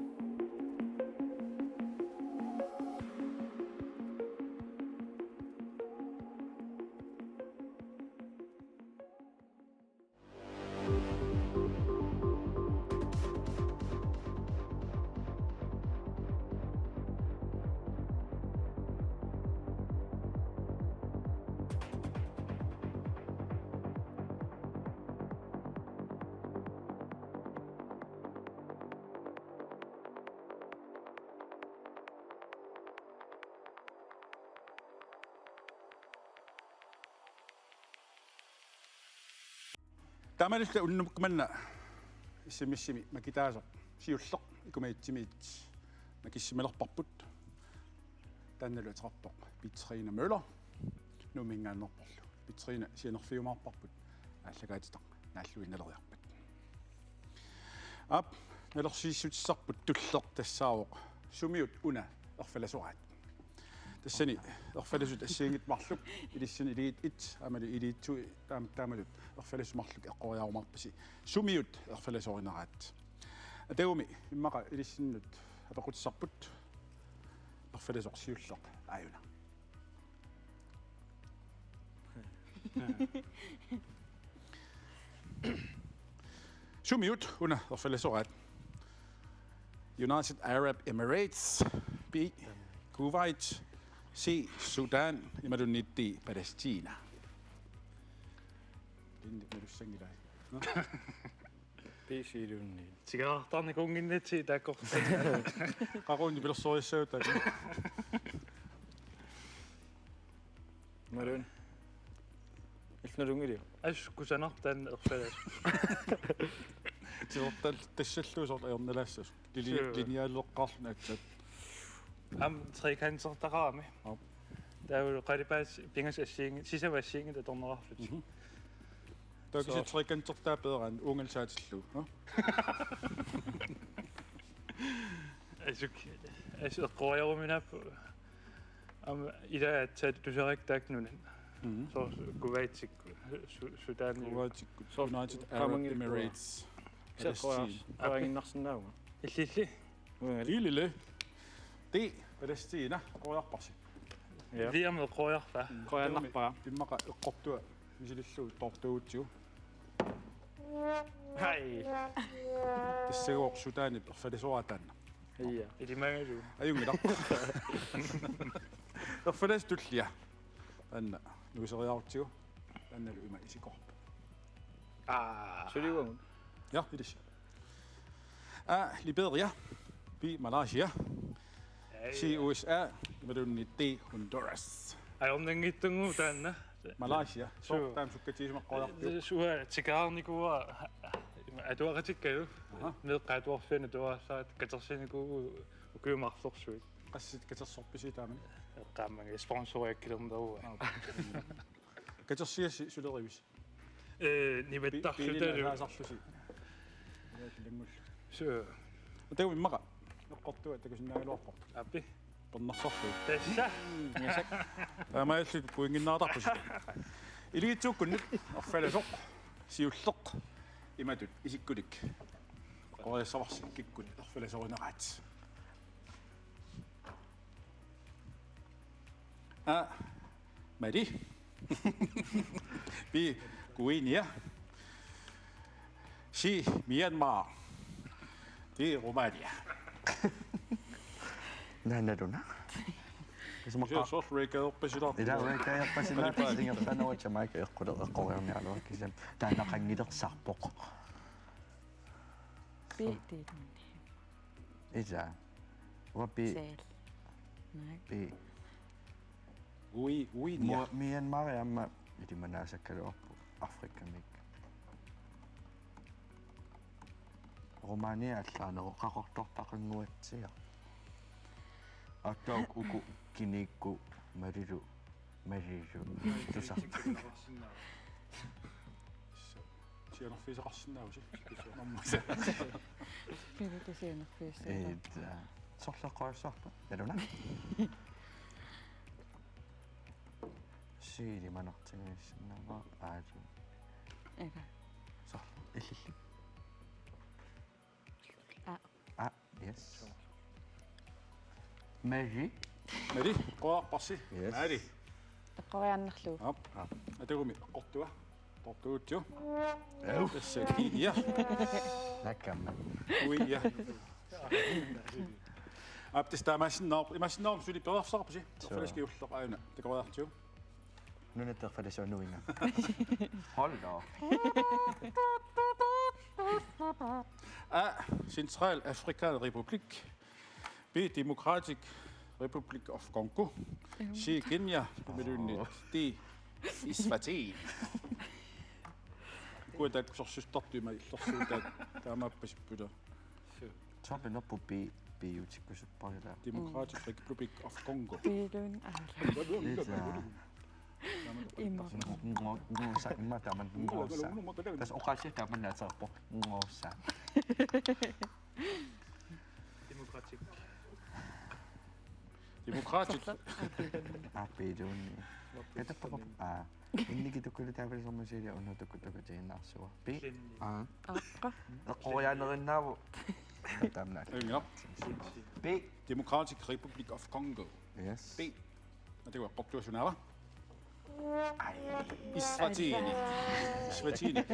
Taamaalilluta unnuk manna S M S-imi makitaasoq siulleq ikumajitsimiit makissimalerparput. Taannalu ateqarpoq Petrine Møller, Nuumminngaanneerporlu. Petrine sianerfiumaarparput aallakaatitaq naalluinnaleriarpat. Aap, nalorsiissutissarput tulleq tassaavoq sumiut una erfalasoraat. Tassani erfalasut assigiinngitsut marluk, ilissinnut Elite et, aammalu Elite to, taam-, taamatut erfalasut marluk eqqoriarumaarpasi. Sumiut erfalasorineraat. Atagumi immaqa ilissinnut apeqqutissarput erfalasoq siulleq aajuna. Sumiut una erfalasoraat? United Arab Emirates, B, Kuwait, C, Sudan, imaluunniit D, Palæstina. Linni malussanngilai. P C-luunniit. Tigaartarnikuunnginnatsi taakkorta. Qaqugu nipilersorissaagut taakku. Imaluunniit. Illup nalunngiliuk? Assut kusanartoq taanna erfalasoq. Tilertal tassallugu soorlu ajornalaassasoq. Lili-, suu, linealeqqaarluni aatsaat. Aamma trekantertaqarami. Aap. Taavalu qalipaat pingasut assigiinngitsut, sisamat assigiinngitsut atorneqarlutik. Mhm. Taava kisianni, suu, trekantertaa peeraanni uungali saatillugu, no? Assut, assut eqqoriaruminaapput. Aamma ilaat aatsaat tusarakkit taakku nunat. Mhm. Soorlu Kuwaitikkut, Su-, Sudanikkut. Kuwaitikkut, soorlu United Arab Emirates, Palæstina. Eqqoriarsinnaavunga. Illit, illit. Illit, illit. D, Palæstina, eqqoriarparsi. Ja. Liam eqqoriarpaa. Mm. Eqqoriarpara. Immaqa eqqortua misilillugu toortuugutsigu. Hej. Tassagooq Sudanip erfalasoraa taanna. Ja. Ilimagalu. Ajunngilaq. Erfalasut tullia. Taanna nuiseriarutsigu. Taannalu ima isikoorpoq. Aa. Suli uagut. Ja, ilissi. A, Liberia. B, Malaysia. Ei. C, U S A. Imaluunniit D, Honduras. Ajornanngitsunnguuvoq taanna. Malaysia. Suu. Soorlu taama sukkatigisumik eqqoriarpiuk? Suu, tigaarnikuuara atuaqatikkalu. Aha. Meeqqat atuarfianni atuarassaat katersinikuuvugut ukiut marlorsuit. Qassit katersorpisi taamani? Qaammaga sponsoriakkilerneruva. Katersigassi sulerivisi? Ee, nivattarlutalu. Biilinaasarlusi. Ilaasullanngullu. Suu. Atagu immaqa. Eqqortua takusinnaagaluarpoq. Aappi. Pernarsarlu. Tassa. Ngasak. Taamaalillutit pointinnaatarpusi. Ilivitsuukkunnut arfalasoq siulleq imatut isikkulik. Qoriassavarsi kikkut arfalasorineraat. A. Mali. B. Guinea. C. Myanmar. D. Rumania. Naanaluna. Kisianni soorlu Reykjavikpasilaarpoq. Ila Reykjavikpasilaarpoq. Ingerlaannaq Jamaica eqqule-, eqqoriarniaraluarpoq kisianni taanna qangilersarpoq. B. Ila. Uanga B. Sal. Nej. B. Ui, ui, ja. Mu-, Myanmar aamma ilimanaasakkaluarpoq Afrikamik. Rumania allaanerup qaqortortaqannguatsiaq. Attauk uku kiniikku Malilu, Malilu. Tusarput. Sianerfigisaqarsinnaavusi. Nammusa. Piluta sianerfigisaqarsinnaavusi. Ee, sorleqqarissaarpa. Naluna. Siili manartigisinnaanera aali. Ega. Sorlu. Illillu. A. A, yes. Mali. Mali, qoarparsi. Yes. Mali. Eqqoriarnerlugu. Aap. Aap. Atagumi eqqortua. Tortuutsiu. Au. Tassa kiia. Nakkama. Ui, ja. Aap, tassa taamaassinnaavoq. Imaassinnaavoq suli periarfissaqarpusi. Suu. Flaske ulloq aajuna. Takoriartigu. Nuna terfalasuanuinga. Hold da op. A. Central African Republic. B. Democratic Republic of Congo. C. Kenya. Imaluunniit D. Eswatini. Ukua taakku sorsustartut ima illersuutaat taamaappasipput. Trump inerpu B, B-utikkusupparila. Democratic Republic of Congo. Piilun aala. Ila. Ima. Ngo-, ngo-, ngosa, ima taman ngosa. Tas oqasi taman naterpo. Ngosa. Democratic. Demokraatit. Apiluunniit. Katappaqup. Aa. Innikit ukkulu taavalersormasilia unnuk tukkut tukkutiginnaarsua. Pi. Aa. Aqqa. Eqqoriaanerinnaavoq. Taamna. Inga. Pi. Democratic Republic of Congo. Yes. Pi. Atiwa qoptuasunaava. Ai. Eswatini. Eswatini.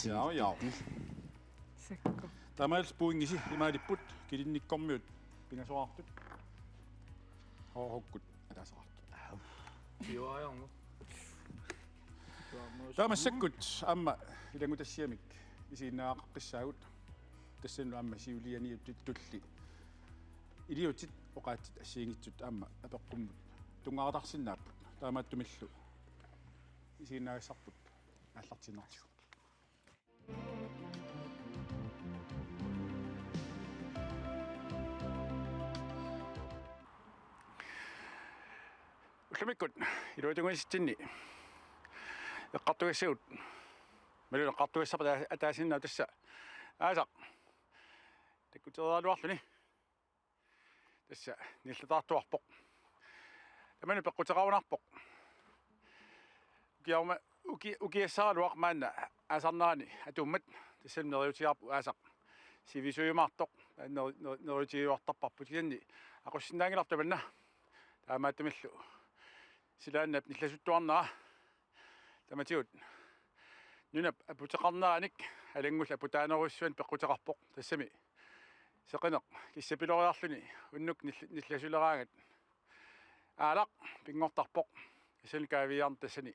Jaa, jaa. Sakko. Taamaal puingisi imaalipput kilinnikkormiut pingasoraartut. Horukkut ataasaqartut. Piuaajormu. Tamassakkut aamma ilanngutassiamik isiginnaaqaqqissaagut. Tassannut aamma siulianiuttut tulli. Iliuutsit oqaatsit assigiinngitsut aamma apeqqummut tunngaaqatarsinnaapput. Taamaattumillu isiginnaagassarput aallartiinnartigu. Ullumikkut iluatungisitsinni eqqartugassavut. Mali eqqartugassarput ata-, ataasiinnaq tassa. Aasaq. Takkutereeraluarluni. Tassa nillataartuarpoq. Tamanna peqquteqarunarpoq. Ukiarma-, uki-, ukiassaraluaq maanna aasarnerani atuummat. Tassani neriutigaarput aasaq sivisuujumaartoq. Neri-, neri-, neriutigiuartarparput kisianni aqussinnaanngilarput tamanna. Taamaattumillu silaannap nillasuttuarnera. Tamatigut nunap aputeqarneranik alanngullup aputaanerujussuanik peqquteqarpoq tassami. Seqineq kissapiloriarluni unnuk nill-, nillasuleraangat. Aalaq pinngortarpoq. Tassani kaaviiaarneq tassani.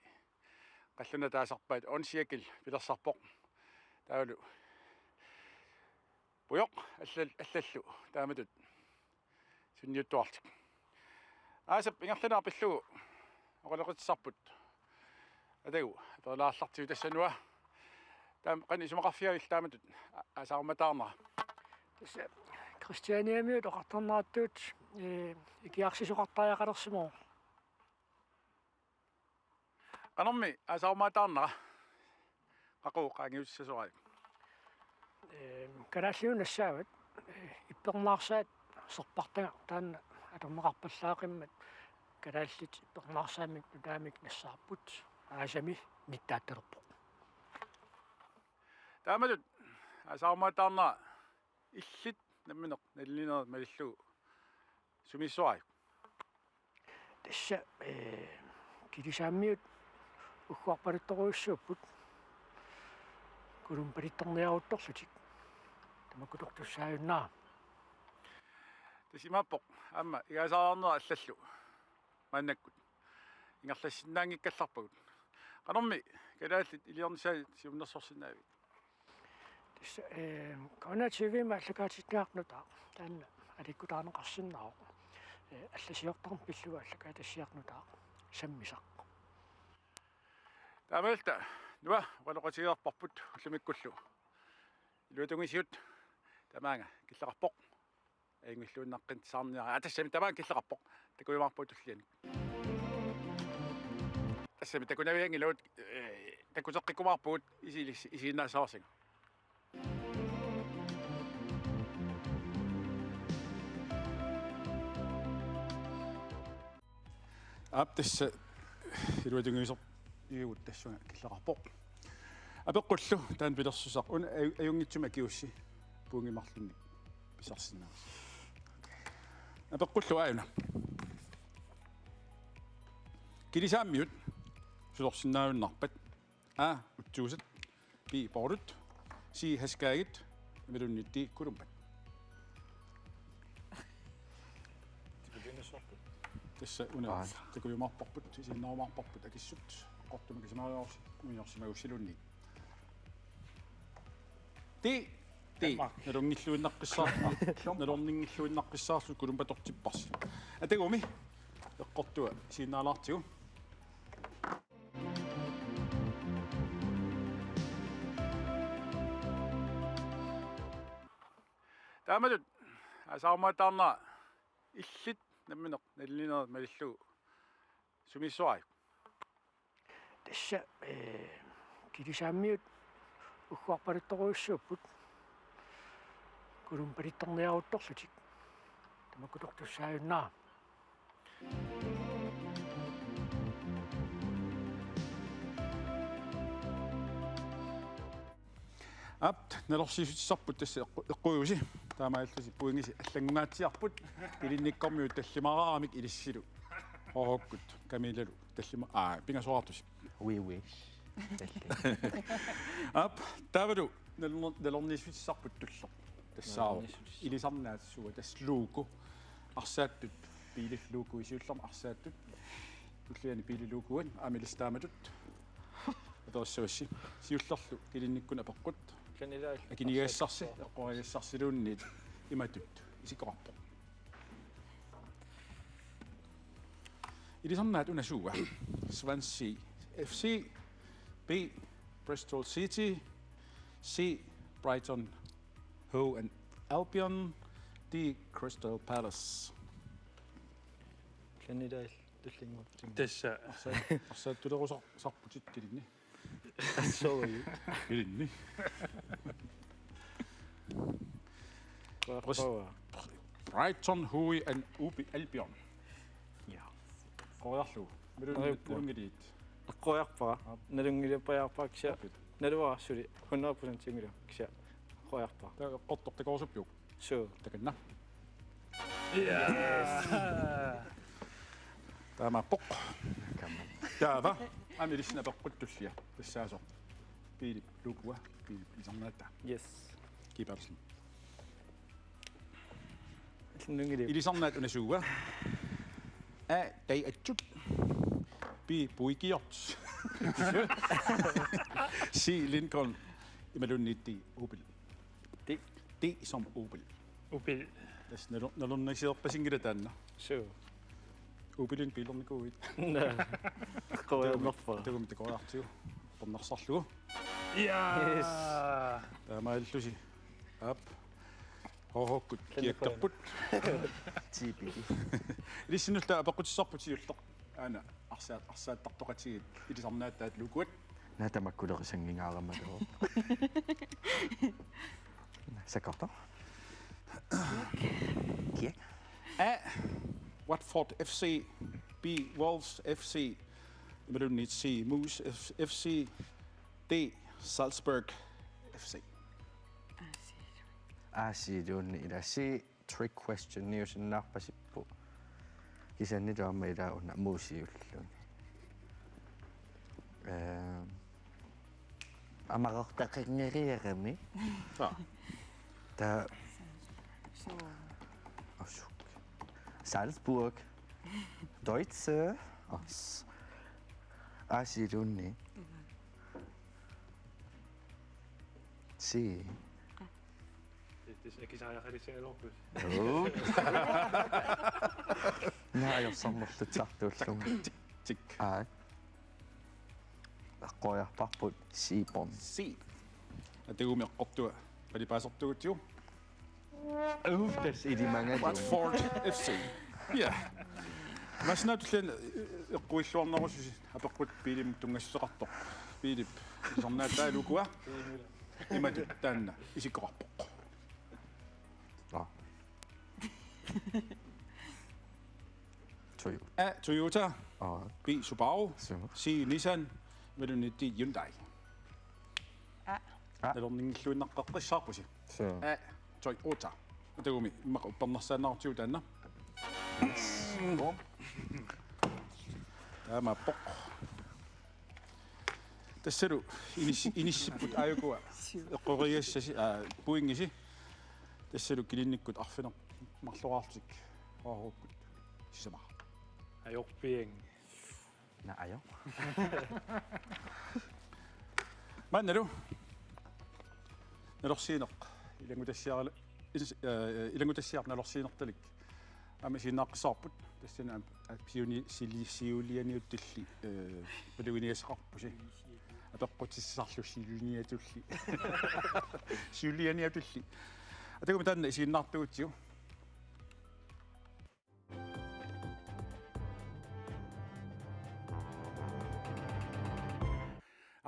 Qallunaat taasarpaat åndscirkel pilersarpoq. Taavalu pujoq allal-, allallu taamatut. Sunniuttuarlutik. Aasap ingerlaannaq pillugu oqaloqatissarput. Atagu, aperlaallartigu tassanua. Taam-, qanoq isumaqarfigavillit taamatut a-, aasarumataarnera. Tassa Kristianiamiut oqartarneratut, ee, ikiarsisoqartariaqalersimavoq. Qanormi aasaarumaataarnera? Qaqugu qaangiutissasorajuk? Ee, kalaalliuut nassaavat, ee, ippernaarsaat serpartagaq taanna atorneqarpallaaqimmat kalaallit ippernaarsaamik nutaamik nassaarput aasami nittaattalerpoq. Taamatut aasaarumaataarnera illit nammineq naliliinerit malillugu sumiissorajuk? Tassa, ee, Kilisaammiut ugguarpaluttorujussuupput Kulumpalittorniaruttorlutik. Tamakkutortussaajunnaaq. Tassa imaappoq aamma igaasariarnera allallu maannakkut ingerlassinnaanngikkallarpagut. Qanormi kalaallit iliornissaannik siunnersorsinnaavit? Tassa, ee, K N R T V-mi aallakaatitsigaaq nutaaq taanna aliikkutaarneqarsinnaavoq. Ee, allasiortarneq pillugu aallakaatitsigaaq nutaaq sammisaq. Taamaalilluta Noah oqaloqatigilerparput ullumikkullu. Illuatungisiut tamaanga killeqarpoq. Ajunngilluinnaqqissaarniaruk. Aa, tassami tamaanga killeqarpoq. Takujumaarpugut tullianik. Tassami takunavianngilagut, ee, takuteqqikkumaarpugut isilis-, isiginnaassavarsinnga. Aap, tassa illuatungiusoq igut tassunga killeqarpoq. Apeqqullu taanna pilersussaq una aju-, ajunngitsumik akiuussi pointit marlunnik pissarsisinnaavasi. Apeqqullu aajuna. Kilisaammiut susorsinnaajunnaarpat? A, utsuusat. B, bowlut. C, haskaagit. Imaluunniit D, kulumpat. Tassa una. Aa. Takujumaarparput, isiginnaarumaarparput akissut. Qortumik isimariorsi, umiorsimagussilluunniit. D, D. Danmark. Nalunngilluinnaqqissaarlugu, nalunngilluinnaqqissaarlugu kulumpatortipparsi. Atagumi eqqortua isiginnaalaartigu. Taamatut aasaarumaataarnera illit nammineq naliliinerit malillugu sumiissorajuk? Tassa, ee, Kilisaammiut ugguarpaluttorujussuupput Kulumpalittorniaruttorlutik. Tamakkutortussaajunnaaq. Aap, nalorsiissutissarput tassa eqqu-, eqquusi. Taamaalillusi pointisi allanngungaatsiarput. Kilinnikkormiut tallimaraamik ilissilu. Hohokkut, Kamilalu tallima-, aa, pingasoraartusi. We wish. Aap, taavalu nalor-, nalorniissutissarput tulleq. Tassaavoq. Nalorniissutissaq. Ilisarnaat suua tassa logo. Arsaattut, biilip logo siullermik arsaattut. Tulliani biilip logoat, aamma ilissi taamatut. Aperissavassi. Siullerlu kilinnikkunni apeqqut. Akiniagassarsi, eqqoriagassarsiluunniit imatut isikkoqarpoq. Ilisarnaat una suua? Swansea F C, B, Bristol City, C, Brighton Hove and Albion, D, Crystal Palace. Kanidaal tullinnguupput. Tassa. Arsa-, arsaattulerusar-, sarputit kilinni. Sorry. Kilinni. Qas-, Brighton, Hove and Ubi-, Albion. Ja. Qoriarlugu. Nalun-, Qoriarpara. Nalunngiliit. Qoriarpara. Aap. Nalunngiliappajaarpara kisianni. Aap. Naluara suli hundrede procent singuliu kisianni. Qoriarpara. Taava eqqortoq takorsuppiuk? Suu. Takanna. Yes. Taamaappoq. Taava. Aamma ilissi apeqqut tullia. Tassaasoq. Biilip logoa. Biilip ilisarnaata. Yes. Kiipersen. Nunngiliuk. Ilisarnaat una suua? A, Daewoo. B, Buick. C, Lincoln. Imaluunniit D, Opel. D. D som Opel. Opel. Tassa nalu-, nalornissiorpasinngilaq taanna. Suu. Opelinik biilernikuuit? Naa. Qoriarnerpa. Takuuk-, takuuk-, takuartigu. Tornarsarlugu. Ja. Yes. Taamaalillusi. Aap. Ohokkut kiakkerput. Tiipiki. Ilissinnullu apeqqutissarput siulleq. Aana arsaat arsaattartoqatigiit ilisarnaataat lukuat. Naatamakkulerisanngingaarama loo. Sakkortoq. Kiak. A. Watford F C. B. Wolves F C. Imaluunniit C. Moose F- FC. D. Salzburg F C. Aasiiluunniit ila C. Trick question niusinnaarpasippoq. Kisianni taama ila una muusiulluni. Ehm. Amarortaqanngeriarami. Aa. Ta. Suu. Asuk. Salzburg. Deutsche. As. Aasiiluunniit. Si. Tassa akisariaqalissaagaluarput. Uu. Naa, ajorsarnerlutsartuullunga. Tik, tik. Aa. Eqqoriarparput Sibon. Si. Atagumi eqqortua. Palipaasertugutsigu. Uu, tassa ilimagalugu. Watford F C. Ja. Massinatullen eqquilluarnerususi apeqqut Piilimut tunngassuseqartoq. Piilip ilisarnaataa lukua. Imatut taanna isikkoqarpoq. Aa. Toyota. A. Toyota. Aa. B. Subaru. Subaru. C. Nissan. Imaluunniit D. Hyundai. A. A. Nalorninngilluinnaqqeqqissaarpusi. Suu. A. Toyota. Atagumi immaqa uppernarsaannarutsigu taanna. Taamaappoq. Tassalu inis- inissipput aajukua eqqorigassasi, aa, pointisi. Tassalu kilinnikkut arfineq-marloraarlutik. Aarukkut. Sisamaa. Ajorpiang. Naa, ajo. Maannalu. Nalorsiineq. Ilanngutassiarlu, is- eh, ilanngutassiaq nalorsiinertalik. Aamma isiginnaaqqissaarput. Tassani aamma siuni- sili- siulianiutulli, eh, maluginiagassaqarpusi. Apeqqutissarlu siulianiutulli. Siulianiutulli. Atagumi taanna isiginnaartugutsigu.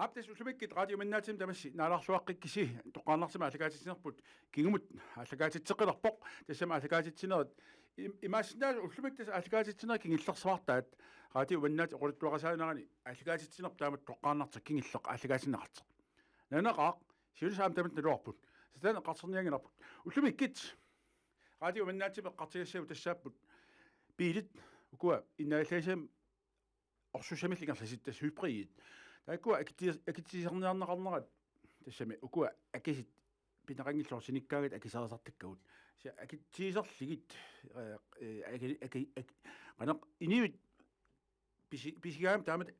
Aap, tassa ullumikkut Radio Mannaatsimi tamassi naalaarluaqqikkisi toqqaannartumik aallakaatitsinerput kingumut aallakaatitseqqilerpoq. Tassami aallakaatitsinerit im- imaassinnaavoq ullumikkut tassa aallakaatitsinerit kingullersaartaat. Radio Mannaatsip oqaluttuarisaanerani aallakaatitsinerput taamatut toqqaannartoq kingulleq aallakaatinneqartoq. Nanaqaaq siulisaam tamat naluarput. Satan eqqartornianngilarput. Ullumikkut Radio Mannaatsimi eqqartugassavut tassaapput biilit ukua innaallagissamik orsussamillu ingerlasut tassa hybridit. Taakkua akitsi- akitsisarniarneqarnerat tassami ukua akisut pineqanngillat sinikkaangat akiserisartakkagut. Tassa akitsisarlugit, eh, eh, aki- aki- aki- qanoq inuit pisi- pisigaangama taamatut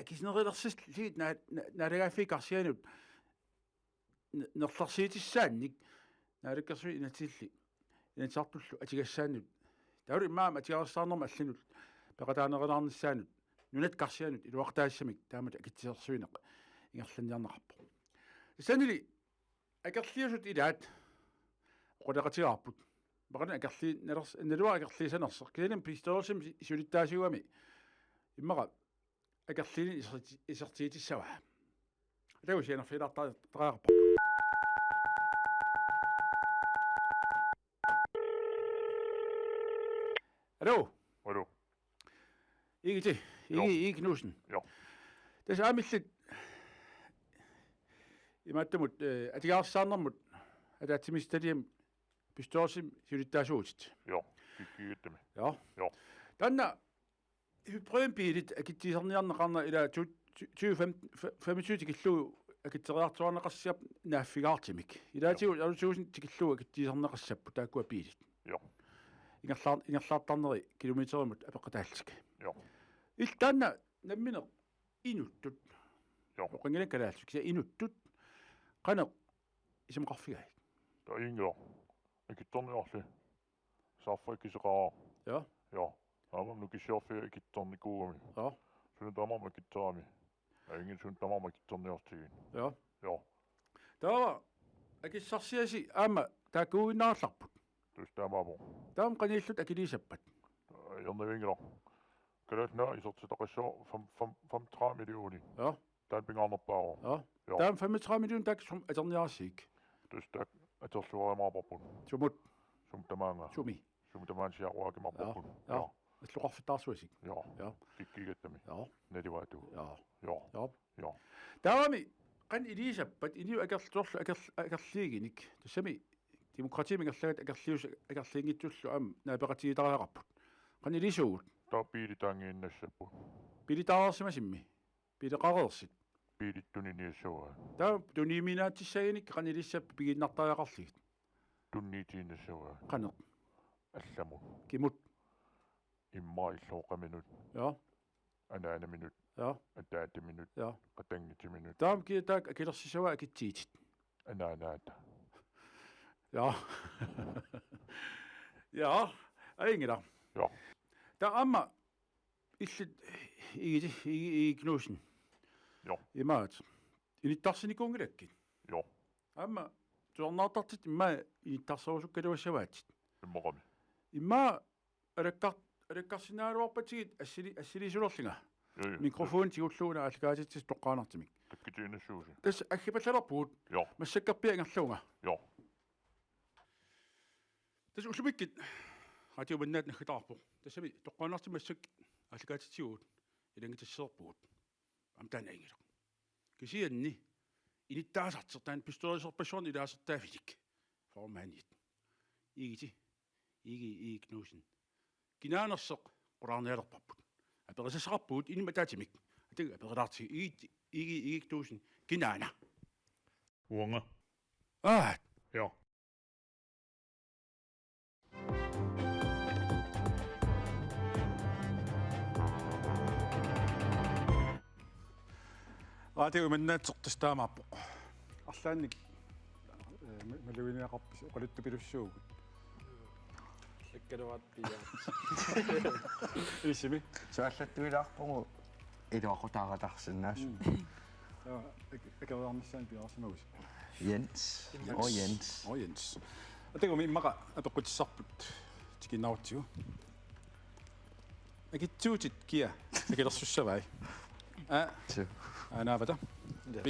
akisuneruleriarlugit naa- naa- naalagaaffiit karsianut ne- nerlersuutissaannik Naalakkersuisut inatsisillu Inatsisartullu atugassaannut taavalu immaqa atugarissaarnermut allanut peqataanerulaarnissaanut nunat karsianut iluaqutaassamik taamatut akitsisarsuineq ingerlanniarneqarpoq. Tassannili akerliusut ilaat oqaloqatigaarput. Maqalu akerli- nalers- naluara akerliusanersoq. Kisianni bestyrelsimi si- siulittaasuugami immaqa akerliunik iserti- isertitissavaa. Atagu sianerfigilaartariaqarpoq. Aluu. Aluu. Igiti, Igi, Igi Knudsen. Joo. Tassa aamma illit imaattumut, eh, atugarissaarnermut ataatsimiititaliami bestyrelsimi siulittaasuuvutit. Joo, kikkigittami. Joo. Joo. Taanna hybridbiilit akitsisarniarneqarnerat ila tyve femten, femogtyve tikillugu akitseriartuaarneqassappat naaffigaartumik. Ilaatigut alutuusin tikillugu akitsisarneqassapput taakkua biilit. Joo. Ingerlaar- ingerlaartarneri kilometerimut apeqqutaallutik. Joo. Illit taanna nammineq inuttut. Joo. Oqanngilaq kalaallisut kisianni inuttut. Qanoq isumaqarfigaajuk? Taava inngilaq. Akitsorniarli. Saarfaq akiseqaraa. Joo. Joo. Aamma nukissiorfiga akitsornikuugami. Joo. Suna tamarmi akitserami. Aingin suna tamarmi akitsorniortigin. Joo. Joo. Taava akissarsiasi aamma taakkuuginnarallarput. Tassa taamaappoq. Taama qanillutit akiliisappat? Ajornavianngilaq. Kalaallit Nunaat isertitaqassaaq fem, fem, femogtredive millioner. Ja. Taanna pingaarnerpaavoq. Ja. Ja. Taama femogtredive millioner taakku sumut atorniarsigit? Tassa taakku atorluarimaarparput. Sumut? Sumut tamaanga. Sumi? Sumut tamaanga siaruakimaarparput. Ja. Ja. Ja. Alloqarfittaarsuasik. Ja. Ja. Kikkigattami. Ja. Nalivaatigut. Ja. Ja. Ja. Ja. Taavami qanoq iliisappat inuit akerl-, soorlu akerl-, akerliiginik. Tassami demokratiimik ingerlagaat akerlius-, akerliinngitsullu aamma naapeqatigiittariaqarput. Qanoq ilisuugut? Taava biilitaanngiinnassapput. Biilitaareersimasimmi? Biileqareersut? Biilit tuniniassavaat. Taava tuniniaatsissagunikkit qanoq ilissapput pigiinnartariaqarlugit? Tunniutiinnassavaat. Qanoq? Allamut. Kimut? Immaqa illooqaminut. Ja. Anaanaminut. Ja. Ataataminut. Ja. Qatanngutiminut. Taama kia taakku akilersissavaat akitsigitit? Anaanaata. Ja. Ja. Ajunngilaq. Ja. Taava aamma illit Igiti, Igi, Igi Knudsen. Ja. Imaat. Inittarsinikuunngilakkit. Ja. Aamma tusarnaartartut immaqa inittarserusukkaluassavaatit. Immaqami. Immaqa alakkar-, alakkarsinnaagaluarpatsigit assili-, assiliisulerlunga. Ja, ja. Mikrofoni tigullugu una aallakaatitsi toqqaannartumik. Takkutiinnassuusi. Tassa aggipallalerpugut. Ja. Massakkorpiaq ingerlavunga. Ja. Tassa ullumikkut Radiup Mannaata naggataarpoq. Tassami toqqaannartumik massakkut aallakaatitsivugut. Ilanngutassiorpugut. Aamma taanna ajunngilaq. Kisianni inittaasartoq taanna bestyrelserpassuarnik ilaasortaavinik. Formandiat. Igiti, Igi, Igi Knudsen. Kinaanersoq qulaarnialerparput. Aperisassaqarpugut inummik ataatsimik. Atagu aperilaartigu Igi, Igi, Igi Knudsen. Kinaana? Uanga. Aa. Ja. Radiup Mannaatsortas taamaappoq. Arlaannik, eh, ma-, maluginiaqarpisi oqaluttupilussuugut. Ikkaluat piaat. Ilissimi? Suallattuilaarpugut iluaqutaartarsinnaasut. Mm. Ja, ak-, akeriarnissaanut piareersimagusi. Jens. Jens. Og Jens. Og Jens. Atagu immaqa apeqqutissarput tikinnarutsigu. Akitsuutit kia akilersussavai? A. Su. Anaavata. Ja. B.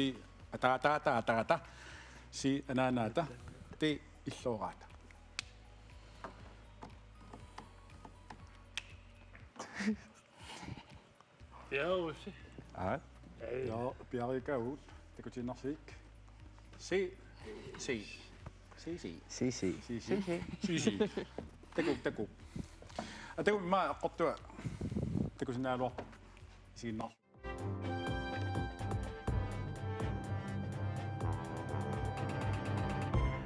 Ataataata ataata. C. Anaanaata. D. Illooraata. Ja, Jussi. Aa. Ja, piareerukaagut. Takutiinnarsigit. C. C. C, C. C, C. C, C. C, C. Takuuk, takuuk. Aa, takuuk immaqa aqqortua. Takusinnaagaluarpoq. Isiginnaarlugu.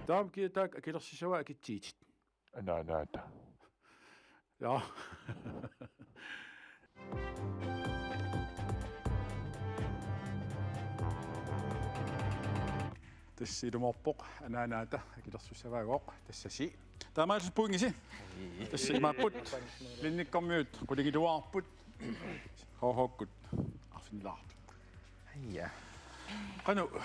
Taama kia taakku akilersissavaat akitsigitit? Anaanaata. Ja. Tassa ilumoorpoq, anaanaata akilersussavaagooq, tassa C. Taamaalillutit pointisi. Tassa imaapput. Linnikkormiut qulingiluaarput. H H-kkut arfinilaartut. Ja. Qanoq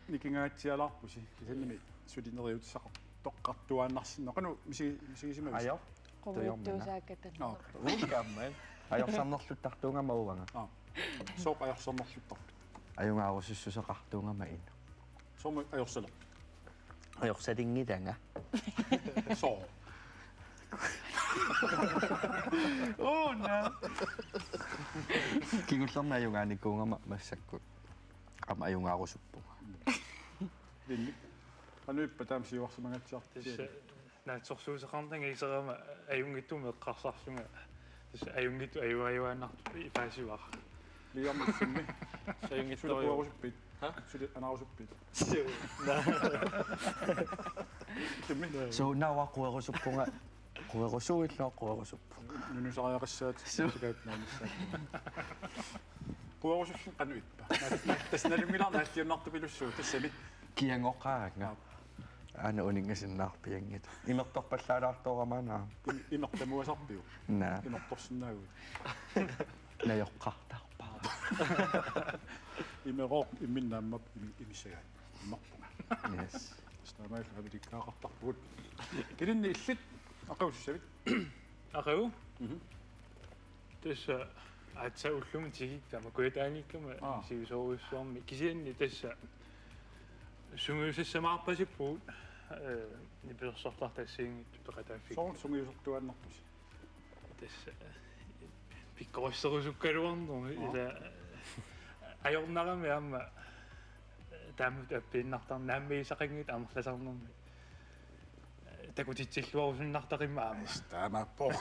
nikingaatsialaarpusi, kisiannimi suli neriuutissaqartoqartuaannarsinnaavoq. Qanoq misi-, misigisimavisi? Ajor. Quviuttuusaakkatta. Nå. Uukkaammat. Ajorsarnerluttartuugama uanga. Aa. Sooq ajorsarnerluttarpit? Ajungaarusussuseqartuugama inuk. Soormi ajorsaleq? Ajorsalinnginnama. Sooq? Oh, no. Kingullermik ajugaanikuugama massakkut. Aamma ajungaarusuppunga. Linnik. Qanoq ippa taama siuarsimagatsiartigu? Tassa naatsorsuuteqarnanga iserama ajunngitsumik eqqarsarlunga. Tassa ajunngitsumik ajugaannartoq ipaasivara. Liam, illimmi? Ajunngitsoq. Suli querusuppit? Ha? Suli anaarusuppit? Suu. Naa. Illimmi? Suu, naua querusuppunga. Querusuillu querusuppunga. Nunusariaqassaat. Suu. Sikaat naanissaat. Querusulluni qanoq ippa? Tassa nalunngilara naalliunnartupilussuuvoq, tassami. Kiangoqaanga. Aana uninngasinnaarpianngitsoq. Imertorpallaalaartoorama aana. Im-, imertamuasarpiuk? Naa. Imertorsinnaaguit? Najoqqartarpara. Imerooq imminnut aamma imi-, imissagaat. Imerpunga. Yes. Taamaallu avilikkaaqartarpugut. Ilinnut illit, aqagu sussavit? Aqagu? Mhm. Tassa aatsaat ullumi tikikkama, kujataaniikkama. Aa. Sivisoorujussuarmik. Kisianni tassa sungiusassamaarpasippugut, eh, nipilersortartut assigiinngitsut peqataaffipput. Soorlu sungiusortuaannarpusi? Tassa, eh, pikkorisserusukkaluarnermi. Aa. Ila, eh, ajornarami aamma, eh, taamatut appiinnartarneq, naammagineqanngitsut amerlasarnermi. Eh, takutitsilluarusunnartaqimmat aamma. Ais, taamaappoq.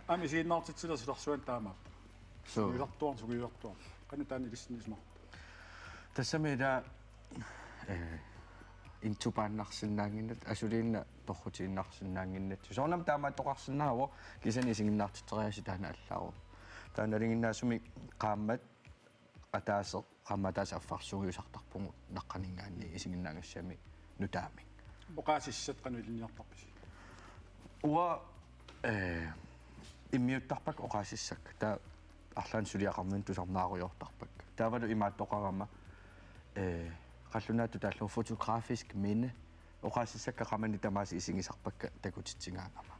Aamma isiginnaartitsilersilersuan taamaappoq. Suu. Sungiusartuarneq, sungiusartuarneq. Qanoq taanna ilissinnut isumaqarpa? Tassami ila, eh, intupaannarsinnaannginnattoq, asuliinnaq torrutiinnarsinnaannginnattoq. Soorunami taamaattoqarsinnaavoq, kisianni isiginnaartitseriaaseq taanna allaavoq. Taanna nalinginnaasumik qaammat ataaseq, qaammat ataaseq affarlu sungiusartarpugut naqqaninngaanniit isiginnaagassamik nutaamik. Oqaasissat qanoq ilinniartarpisi? Uanga, eh, immiuttarpakka oqaasissakka. Taava arlaannik suliaqarninni tusarnaarujoortarpakka. Taavalu imaattoqarama, eh, qallunaatut taallugu fotografisk minde. Oqaasissakka qamani tamaasa isigisarpakka takutitsigaangama.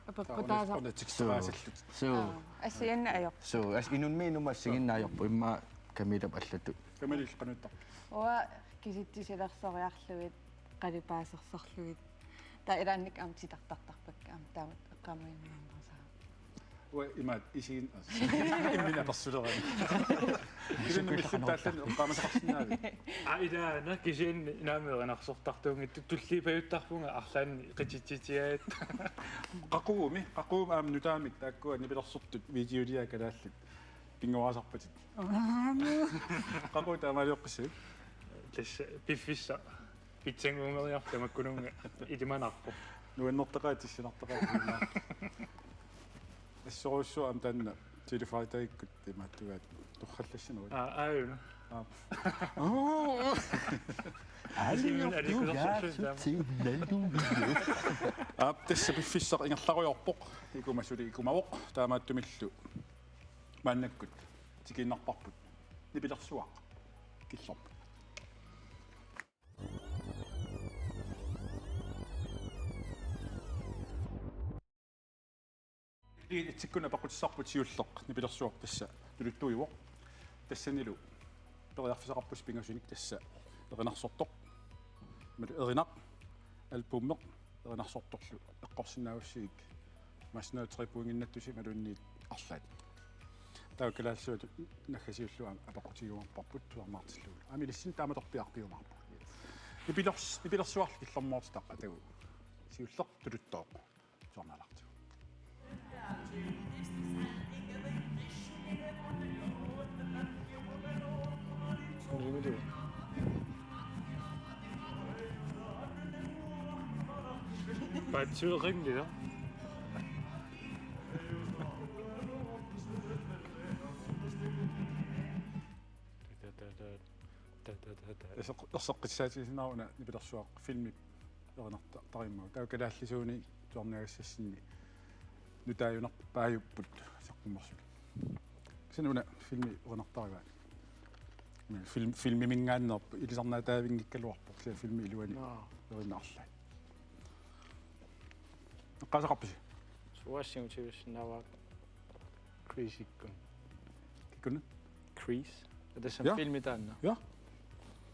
Apeqqutaasa-. Taava una-, una tikseraasallutit. Suu. Aa, assigiinneq ajorpoq. Suu, as-, inummit inummut assigiinneq ajorpoq, immaqa Camillap allatut. Camilla, qanoq ittarpit? Uanga kisitsisilersorluarlugit, qalipaasersorlugit. Taava ilaannikkut aamma titartartarpakka, aamma taamatut eqqaamajuaannarsaa. Uanga imaattoq isigin-, as-, imminut apersulerami. Kisianni millittarluni eqqaamasaqarsinnaavit? Aa, ilaana, kisianni naamik erinarsortartuunngitsoq, tulliupajuttarpunga arlaannik qititsitsigaat. Qaqugumi, qaqugumi aamma nutaamik taakkua nipilersortut videoliat kalaallit pinnguaasarpatit? Qaqugu taamaalioqqissagit? Tassa piffissaq pitsannguunnginneriarlunga makkununnga ilimanarpoq. Nuannertaqaat, tissinartaqaat. Assorujussuaq aamma taanna Telefredagikkut imaattugaat torrallassimavit. Aa, aajuna. Aap. Aajuna, aajuna, aajuna. Aap, tassa piffissaq ingerlarujoorpoq. Ikuma suli ikumavoq. Taamaattumillu maannakkut tikiinnarparput nipilersuaq killormut. Itsikkut apeqqutissarput siulleq nipilersuaq tassa nuluttuivoq. Tassanilu periarfissaqarpusi pingasunik tassa erinarsortoq. Imalu erinaq, albumeq, erinarsortorlu eqqorsinnaagussigik massinnaatseripuinnginnattusi imaluunniit arlaat. Taava kalaallisuut naggasiullugu apeqqutigiumaarparput tusarnaartillugulu. Aamma ilissinnut taamatorpiaq piumaarpoq. Nipilers-, nipilersuarlu killormoortitaq atagu. Siulleq nuluttooq. Tusarnaalaartigu. Paatsuuqinngila. Erseq-, erseqqissaatigisinnaavat una nipilersuaq filmi erinarta-, tarimmagu. Taava kalaallisuuni tusarnaagassassinni nutaajunarpaajupput saqqummersuni. Kisianni una filmi erinartarivaat. Film-, filmiminngaanneerpoq, ilisarnaataavinngikkaluarpoq, kisianni filmi iluani. Naa. Erinarlaat. Eqqaasaqarpisi? Suassigut sivissinnaavaat Grease-ikkut. Kikkunnut? Grease. Ja, tassami. Ja. Filmi taanna. Ja.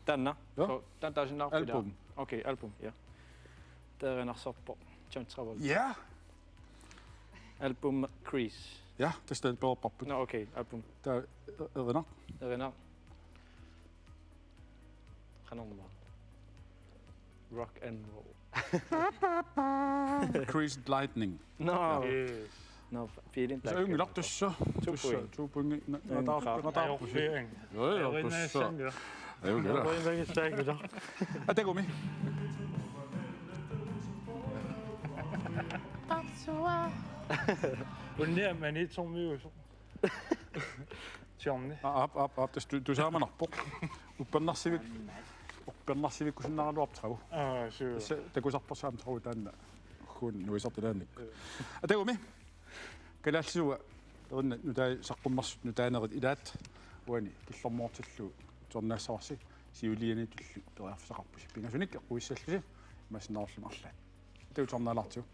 Taanna. Ja. So, taanna taasinnaarput ilaa? Album. Okay, album, ja. Taava erinarsorpoq John Travolta. Ja. Album Grease. Ja, tassa taanna pereerparput. Nå, okay, album. Taava e-, erinaq. Erinaq. Qanormaa. Rock and roll. Greased Lightning. Nå. Yes. Nå, Feeling Black. Tassa ajunngilaq tassa. To point. Tassa, to point. Na-, mm, nataarpu-, nataarpusi. Ajorpiaanga. Joo, joo, tassa. Ajunngilaq. Ajunngilaq. Atagumi. Unnia Maniitsormiuusoq. Siorna. Aap, aap, aap, tassa tu-, tusaamanarpoq. Uppernarsivik-, uppernarsivikkusunnaraluarpoq Travu. Aa, suu. Tassa takusarparsi aamma Travu taanna. Kun nuisartilaannik. Suu. Atagumi. Kalaallisuua. Erinat nutaat saqqummersut nutaanerit ilaat. Uani killormoortillugu tusarnaassavarsi. Siuliani tulliani periarfissaqarpusi. Pingasunik eqquissallusi imaassinnaavoq arlaat. Taava tuarnaalaartigu.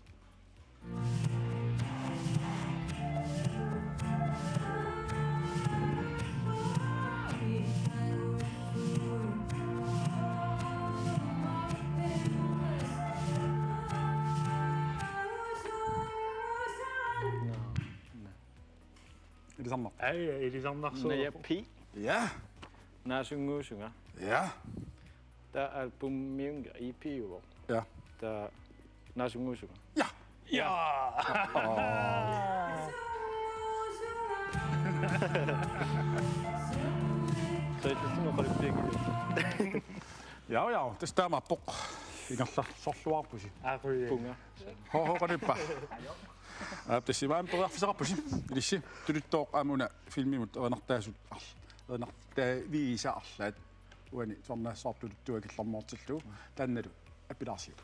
Ilisarnaq. Ai, ilisarnarsuuvoq. Naja P. Ja. Naasunnguussunga. Ja. Taava albumiunga E P-uvoq. Ja. Taava naasunnguussunga. Ja. Ja. Soorlu qulippiakkillu. Ja, ja, tassa taamaappoq. Ingerlasorluarpusi. Aa, quja. Punga. Ho, ho, qanippa. Aap, tassa imaammat periarfissaqarpusi. Ilissi, tuluttooq aamma una filmimut erinartaasut arl-, erinartaaviisa arlaat. Uani tuarnaassaaq tuluttua killormoortillugu. Taannalu appilaarsiuk.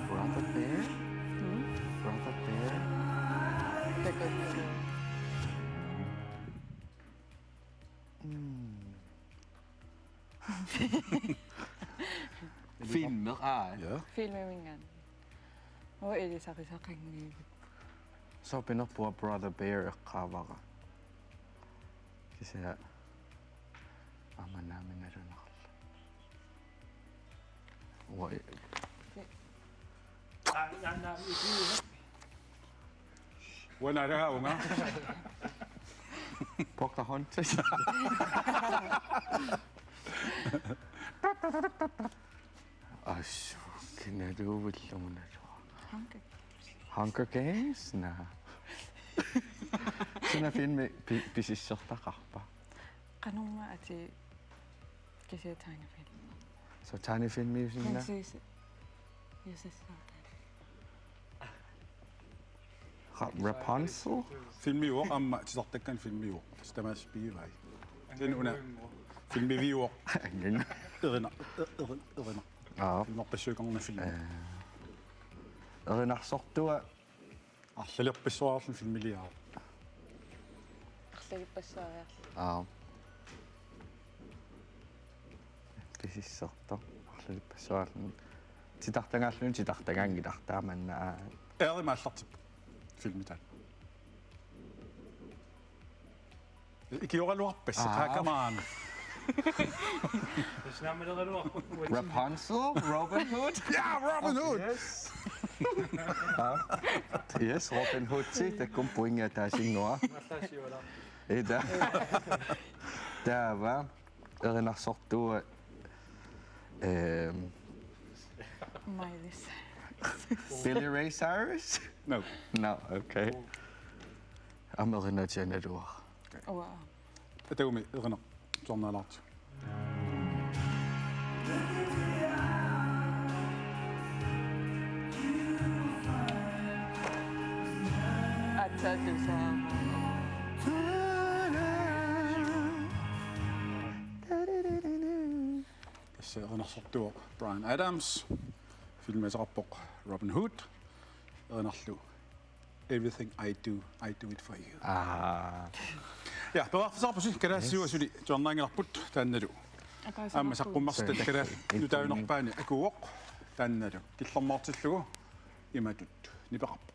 Brother Bear? Hmm? Brother Bear? Takuuk. Mm. Filmi, aa. Ja. Filmiminngaanniit. Uanga ilisarisaqanngilagut. Soorpinerpunga Brother Bear eqqaavara. Kisianni aamma naamik nalunarlugu. Uanga i- Fi- Uanga nalaunga. Pocahontas. Assut, kinaluuvillugu naluara. Hunger Games. Hunger Games, naa. Suna filmi pi-, pisissortaqarpa? Qanormaa atii kisianni tegnefilm. Soorlu tegnefilmiusinnaavoq. Prinsesse. Josefsson. Ra-, Rapunzel? Filmiuvoq aamma titartakkani filmiuvoq. Tassa tamaasa piivai. Taanna una filmiviuvoq. Anganga. Erina-, er-, er-, erina-. Aa. Filmerpassuit qarna filmi. Eh. Erinarsortua. Arlalerpassuarluni filmiliaavoq. Arlalerpassuariarluni. Aa. Pisissortoq. Arlalerpassuarluni. Titartagaalluni titartagaanngilaq taamanna. Aarimut aallartippoq filmi taanna. Ikioraluarpassi, aa, taakamaana. Tassa naammaleraluarpoq. Rapunzel, Robin Hood. Ja, Robin Hood! Yes. Aa. Yes, Robin Hood, si, taakku pointit taasinnguaq. Mallaasiuala. Ida. Taava. Erinarsortua, ehm, Miley Cyrus. Billy Ray Cyrus? No. No, okay. Aamma erinarsortuunaluaq. Wow. Ataagami erinarsortuunaalaartoq. Aatsaat tusaavoq. Tassa erinarsortuuvoq Bryan Adams. Filmi ateqarpoq Robin Hood. Erinarlu Everything I Do, I Do It For You. Aa. Ja, periarfissaqarpusi, kalaallit, yes, suli tuarnaanngilarput taannalu. Aamma saqqummersittat, se-, kalaallit nutaanerpaani akuuvoq taannalu. Killormoortillugu imatut nipeqarpoq.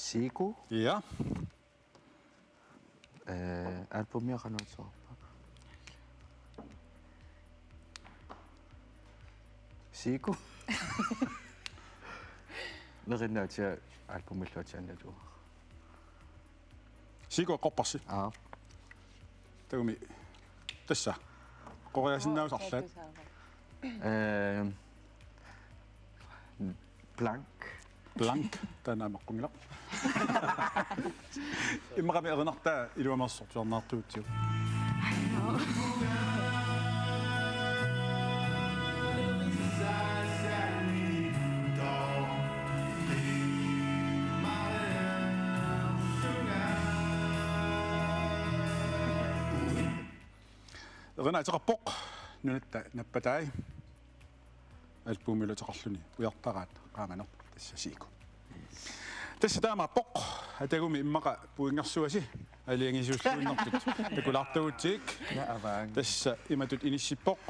Siku? Ja. Eh, albumia qanoq ateqarpa? Siku? Nerinnaatia albumillu ateqarnikuuara. Siku eqqorparsi? Aa. Tagumi. Tassa. Qoriasinnaavasi arlaat. Ehm, blank. Blank. Taanna aamma qunngilaq. Immaqami erinartaa iluamersortuarnaartuutsiu. Erina ateqarpoq Nunatta nappatai. Albumilu ateqarluni Ujartaraat qaamaneq, tassa Siiku. Tassa taamaappoq, atagumi immaqa puinngersuasi aalajangiisuulluinnartut takulaartagutsigik. Naa avaang. Tassa imatut inissippoq: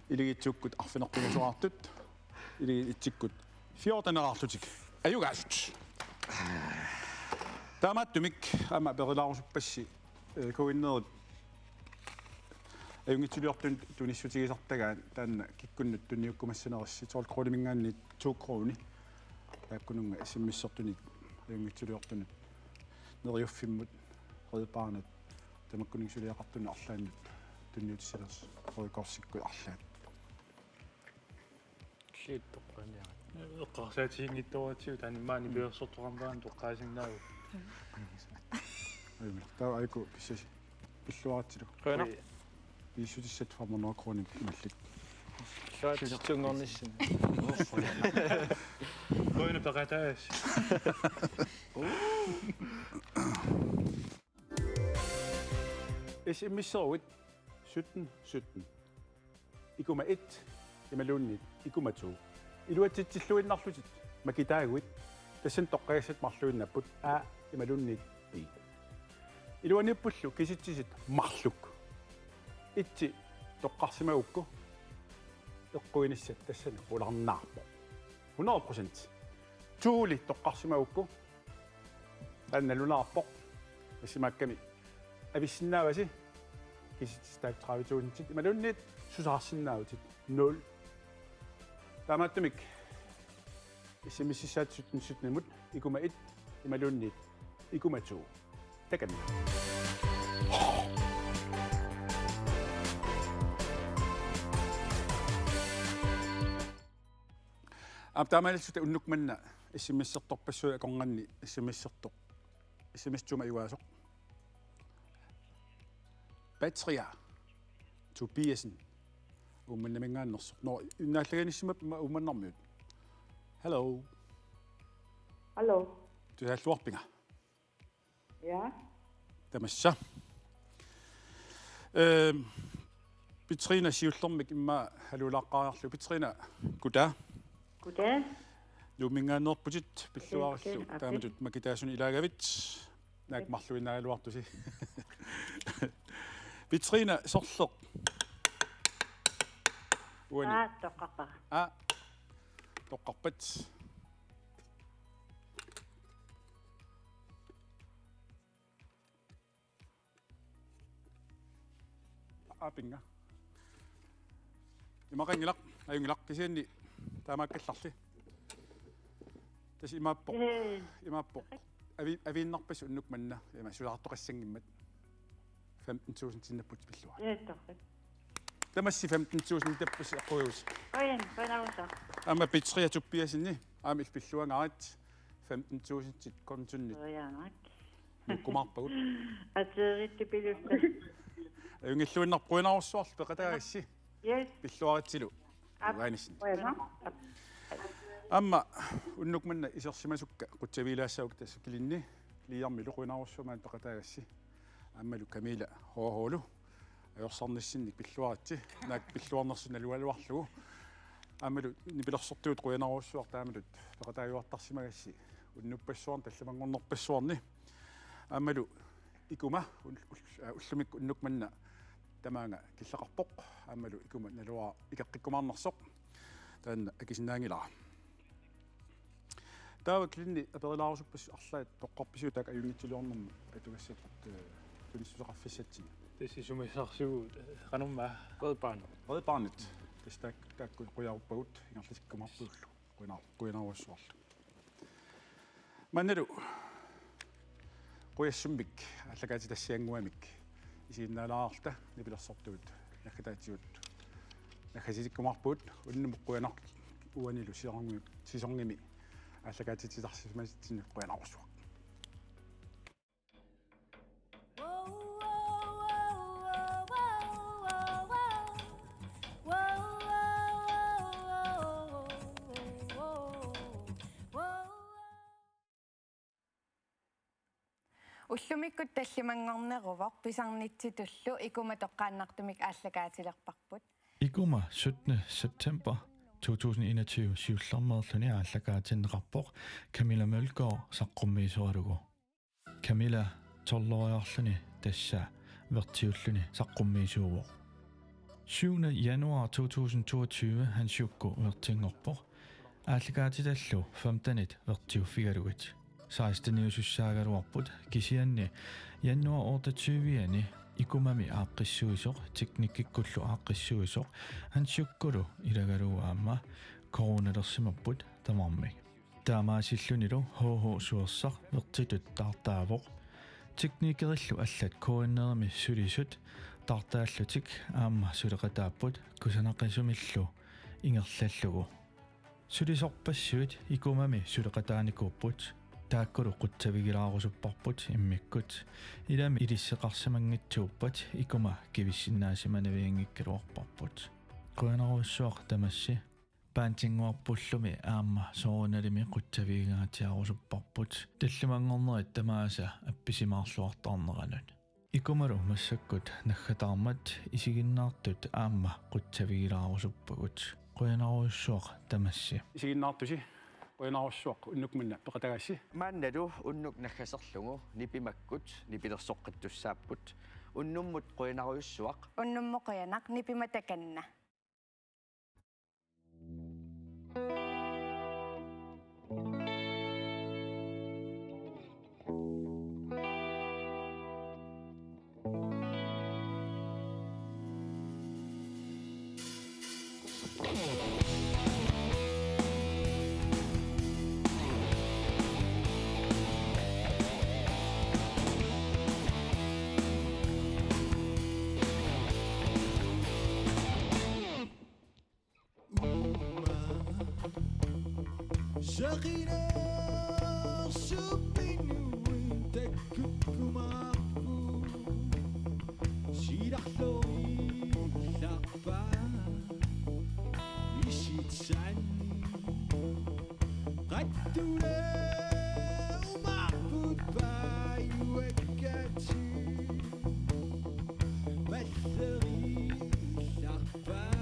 Ilagitsukkut arfineq-pingasoraartut, ilagit etsikkut fjorteneqarlutik ajugaasut. Taamaattumik aamma aperilaarusuppassi, eh, K N R-ip ajunngitsuliortunut tunissutigisartagaat, taanna kikkunnut tunniukkumassanerassi tolv krooniminngaanniit to krooni. Taakkununnga S M S-ertunit ajunngitsuliortunut Neriuffimmut, Red Barnet, tamakkuninnga suliaqartunut arlaannut tunniutissanersoq Røde Korsikkut arlaat. Shit, toqqaaniarit. Eqqarsaatiginngitsoorput taanna maani pilersortoqarmat toqqaasinnaavugut. Ajumik. Taava aajuku pissasi. Pilluaritsilu. Qujanaq. Piissutissat fem hundrede kroner imallit. Shit, tunngornissin. Qujanaq peqataassi. S M S-eruit sytten sytten, ikuma et imaluunniit ikuma to iluatsitsilluinnarlutit makitaaguit, tassani toqqagassat marluinnaapput A imaluunniit B. Iluaniippullu kisitsisit marluk. Etsi toqqarsimagukku eqquinissat tassani qularnaarpoq. Hundrede procent. Toli toqqarsimagukku taanna nalunaarpoq. Tassimaakkami avissinnaavasi kisitsisit tredive tusindit imaluunniit susaarsinnaavutit nul. Taamaattumik S M S-issaat sytten sytten-imut ikuma et imaluunniit ikuma to. Takanna. Aap, taamaalilluta unnuk manna S M S-ertorpassuit akornanni S M S-ertoq. S M S-tumik ajugaasoq. Petria Tobiassen. Uummannaminngaanneersoq. Nå, innaallagiinnissimappat Uummannarmiut. Hello. Hallo. Tusaalluarpinga? Ja. Tamassa. Ehm, Petrina siullermik immaqa haluulaaqqaariarlugu. Petrina, goddag. Goddag. Nuumminngaanneerputit, pilluarillu. Goddag. Taamatut makitaasuni ilaagavit. Naak marluinnaagaluartusi. Petrina, sorleq? Uani. Aa, toqqarpara. Aa, toqqarpat. Aapinga. Imaqanngilaq, ajunngilaq, kisianni taamaakkallarli. Tassa imaappoq. Ee. Imaappoq. Avi-, aviinnarpassi unnuk manna, ima susaartoqassanngimmat. Femten tusindinnaapput pilluarit. Ee, torrak. Tamassi femten tusindit tappassi eqqugassat. Qujan, qujanarsuaq. Aamma Petria Tobiassenip, aamma illit pilluangaarit femten tusindit kontonit. Qujanaq. Nukkumaarpagut. Ateerittut pilussa. Ajunngilluinnarpoq, qujanarsuaq peqataagassi. Yes. Pilluaritsilu. Aap. Uanissin. Qujanaq. Aamma unnuk manna isersimasukka qutsavigilaassavarput tassa kilinni Liiarmilu, qujanarsuaq maani peqataagassi. Aammalu Camilla H H-lu. Ajorsarnissinnik pilluaritsi. Naak pilluarnersut nalugaluarlugu. Aammalu nipilersortugut qujanarsuaq taamatut peqataajuartarsimagassi unnuppassuarni tallimanngornerpassuarni. Aammalu ikuma ul-, ul-, aa, ullumikkut unnuk manna tamaanga killeqarpoq. Aammalu ikuma naluara ikeqqikkumaarnersoq. Taanna akisinnaanngilara. Taava kilinni aperilaarusuppassi arlaat toqqarpisiuk taakku ajunngitsuliornermi atugassat, eh, tunissuteqarfissatsinni? Tassa sumiissaarsigu, eh, qanormaa? Red Barnet. Red Barnet. Tassa taak-, taakku qujaruppagut ingerlatikkumaarpullu. Qujanar-, qujanarsuarlu. Maannalu qujassummik aallakaatitassiannguamik Isiginnaalaarta nipilersortut naggataatigut naggasitikkumaarpugut. Unnummut qujanaq uanilu sæsonimi, sæsonimi aallakaatitsisarsimasatsinnut qujanarujussuaq. Ullumikkut tallimanngorneruvoq, pisarnitsitullu Ikuma toqqaannartumik aallakaatilerparput. Ikuma syttende september to tusind enogtyve siullermeerluni aallakaatinneqarpoq Camilla Mølgaard saqqummiisoralugu. Camilla tolvoriarluni tassa vertiulluni saqqummiisuuvoq. Syvende januar to tusind toogtyve Hans Jukku vertinngorpoq. Aallakaatitallu femtenit vertiuffigalugit. Seksteniusussaagaluarput, kisianni januar otteogtyve-ani Ikumami aaqqissuisoq, teknikkikkullu aaqqissuisoq, Hans Jukkulu ilagalugu aamma coronalersimapput tamarmik. Taamaasillunilu H H Suersaq vertitut taartaavoq. Teknikerillu allat K N R-imi sulisut taartaallutik aamma suleqataapput kusanaqisumillu ingerlallugu. Sulisorpassuit Ikumami suleqataanikuupput, taakkulu qutsavigilaarusupparput immikkut. Ilami ilisseqarsimanngitsuuppat Ikuma kivissinnaasimavianngikkaluarparput. Qujanarujussuaq tamassi. Bandinnguarpullumi aamma soorunalimi qutsavigingaatsiarusupparput tallimanngornerit tamaasa appisimaarluartarneranut. Ikumalu massakkut naggataarmat isiginnaartut aamma qutsavigilaarusuppagut. Qujanarujussuaq tamassi. Isiginnaartusi, qujanarujussuaq unnuk manna peqatagassi. Maannalu unnuk naggaserlugu nipimakkut nipilersoqqittussaapput. Unnummut qujanarujussuaq. Unnummut qujanaq, nipimata takanna. Uuma. Saqinersup inuit takkukkumaarput. Silarloriillarpaa isitsanni. Qattuleumaarput paajuakkatik. Malleriillarpaa.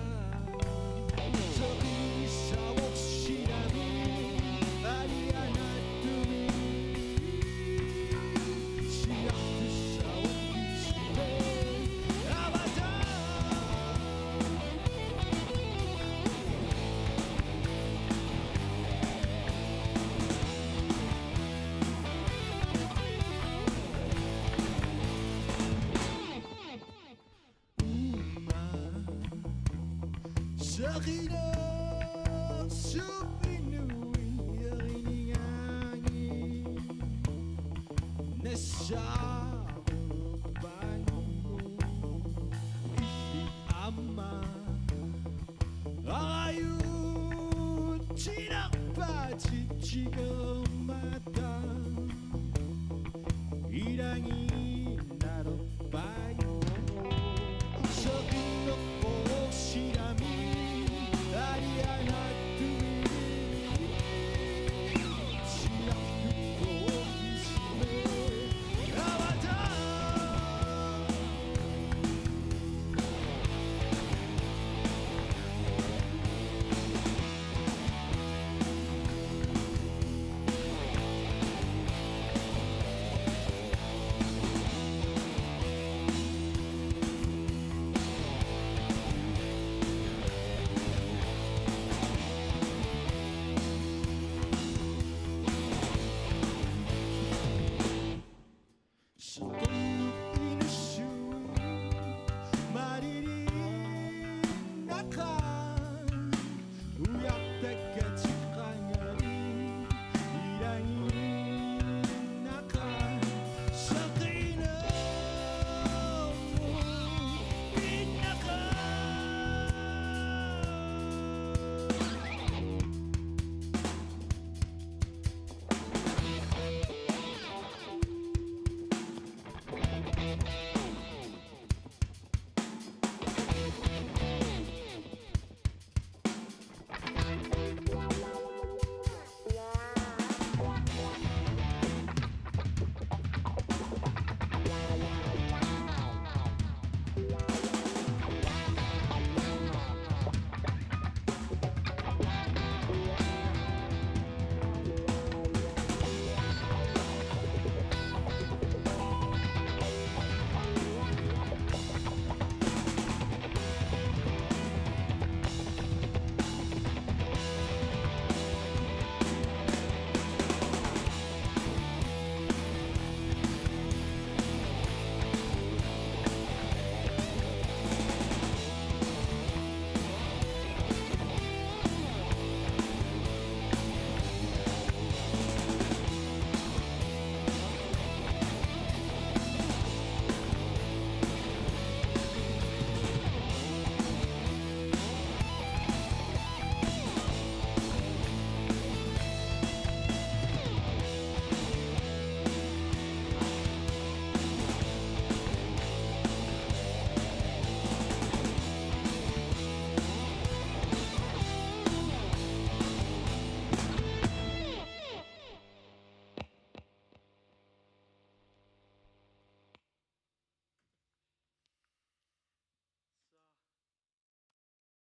Uuma. Saqinersup inuit erinigaanni nassaarpaannguaq. Illit aamma arajutsilerpaatit.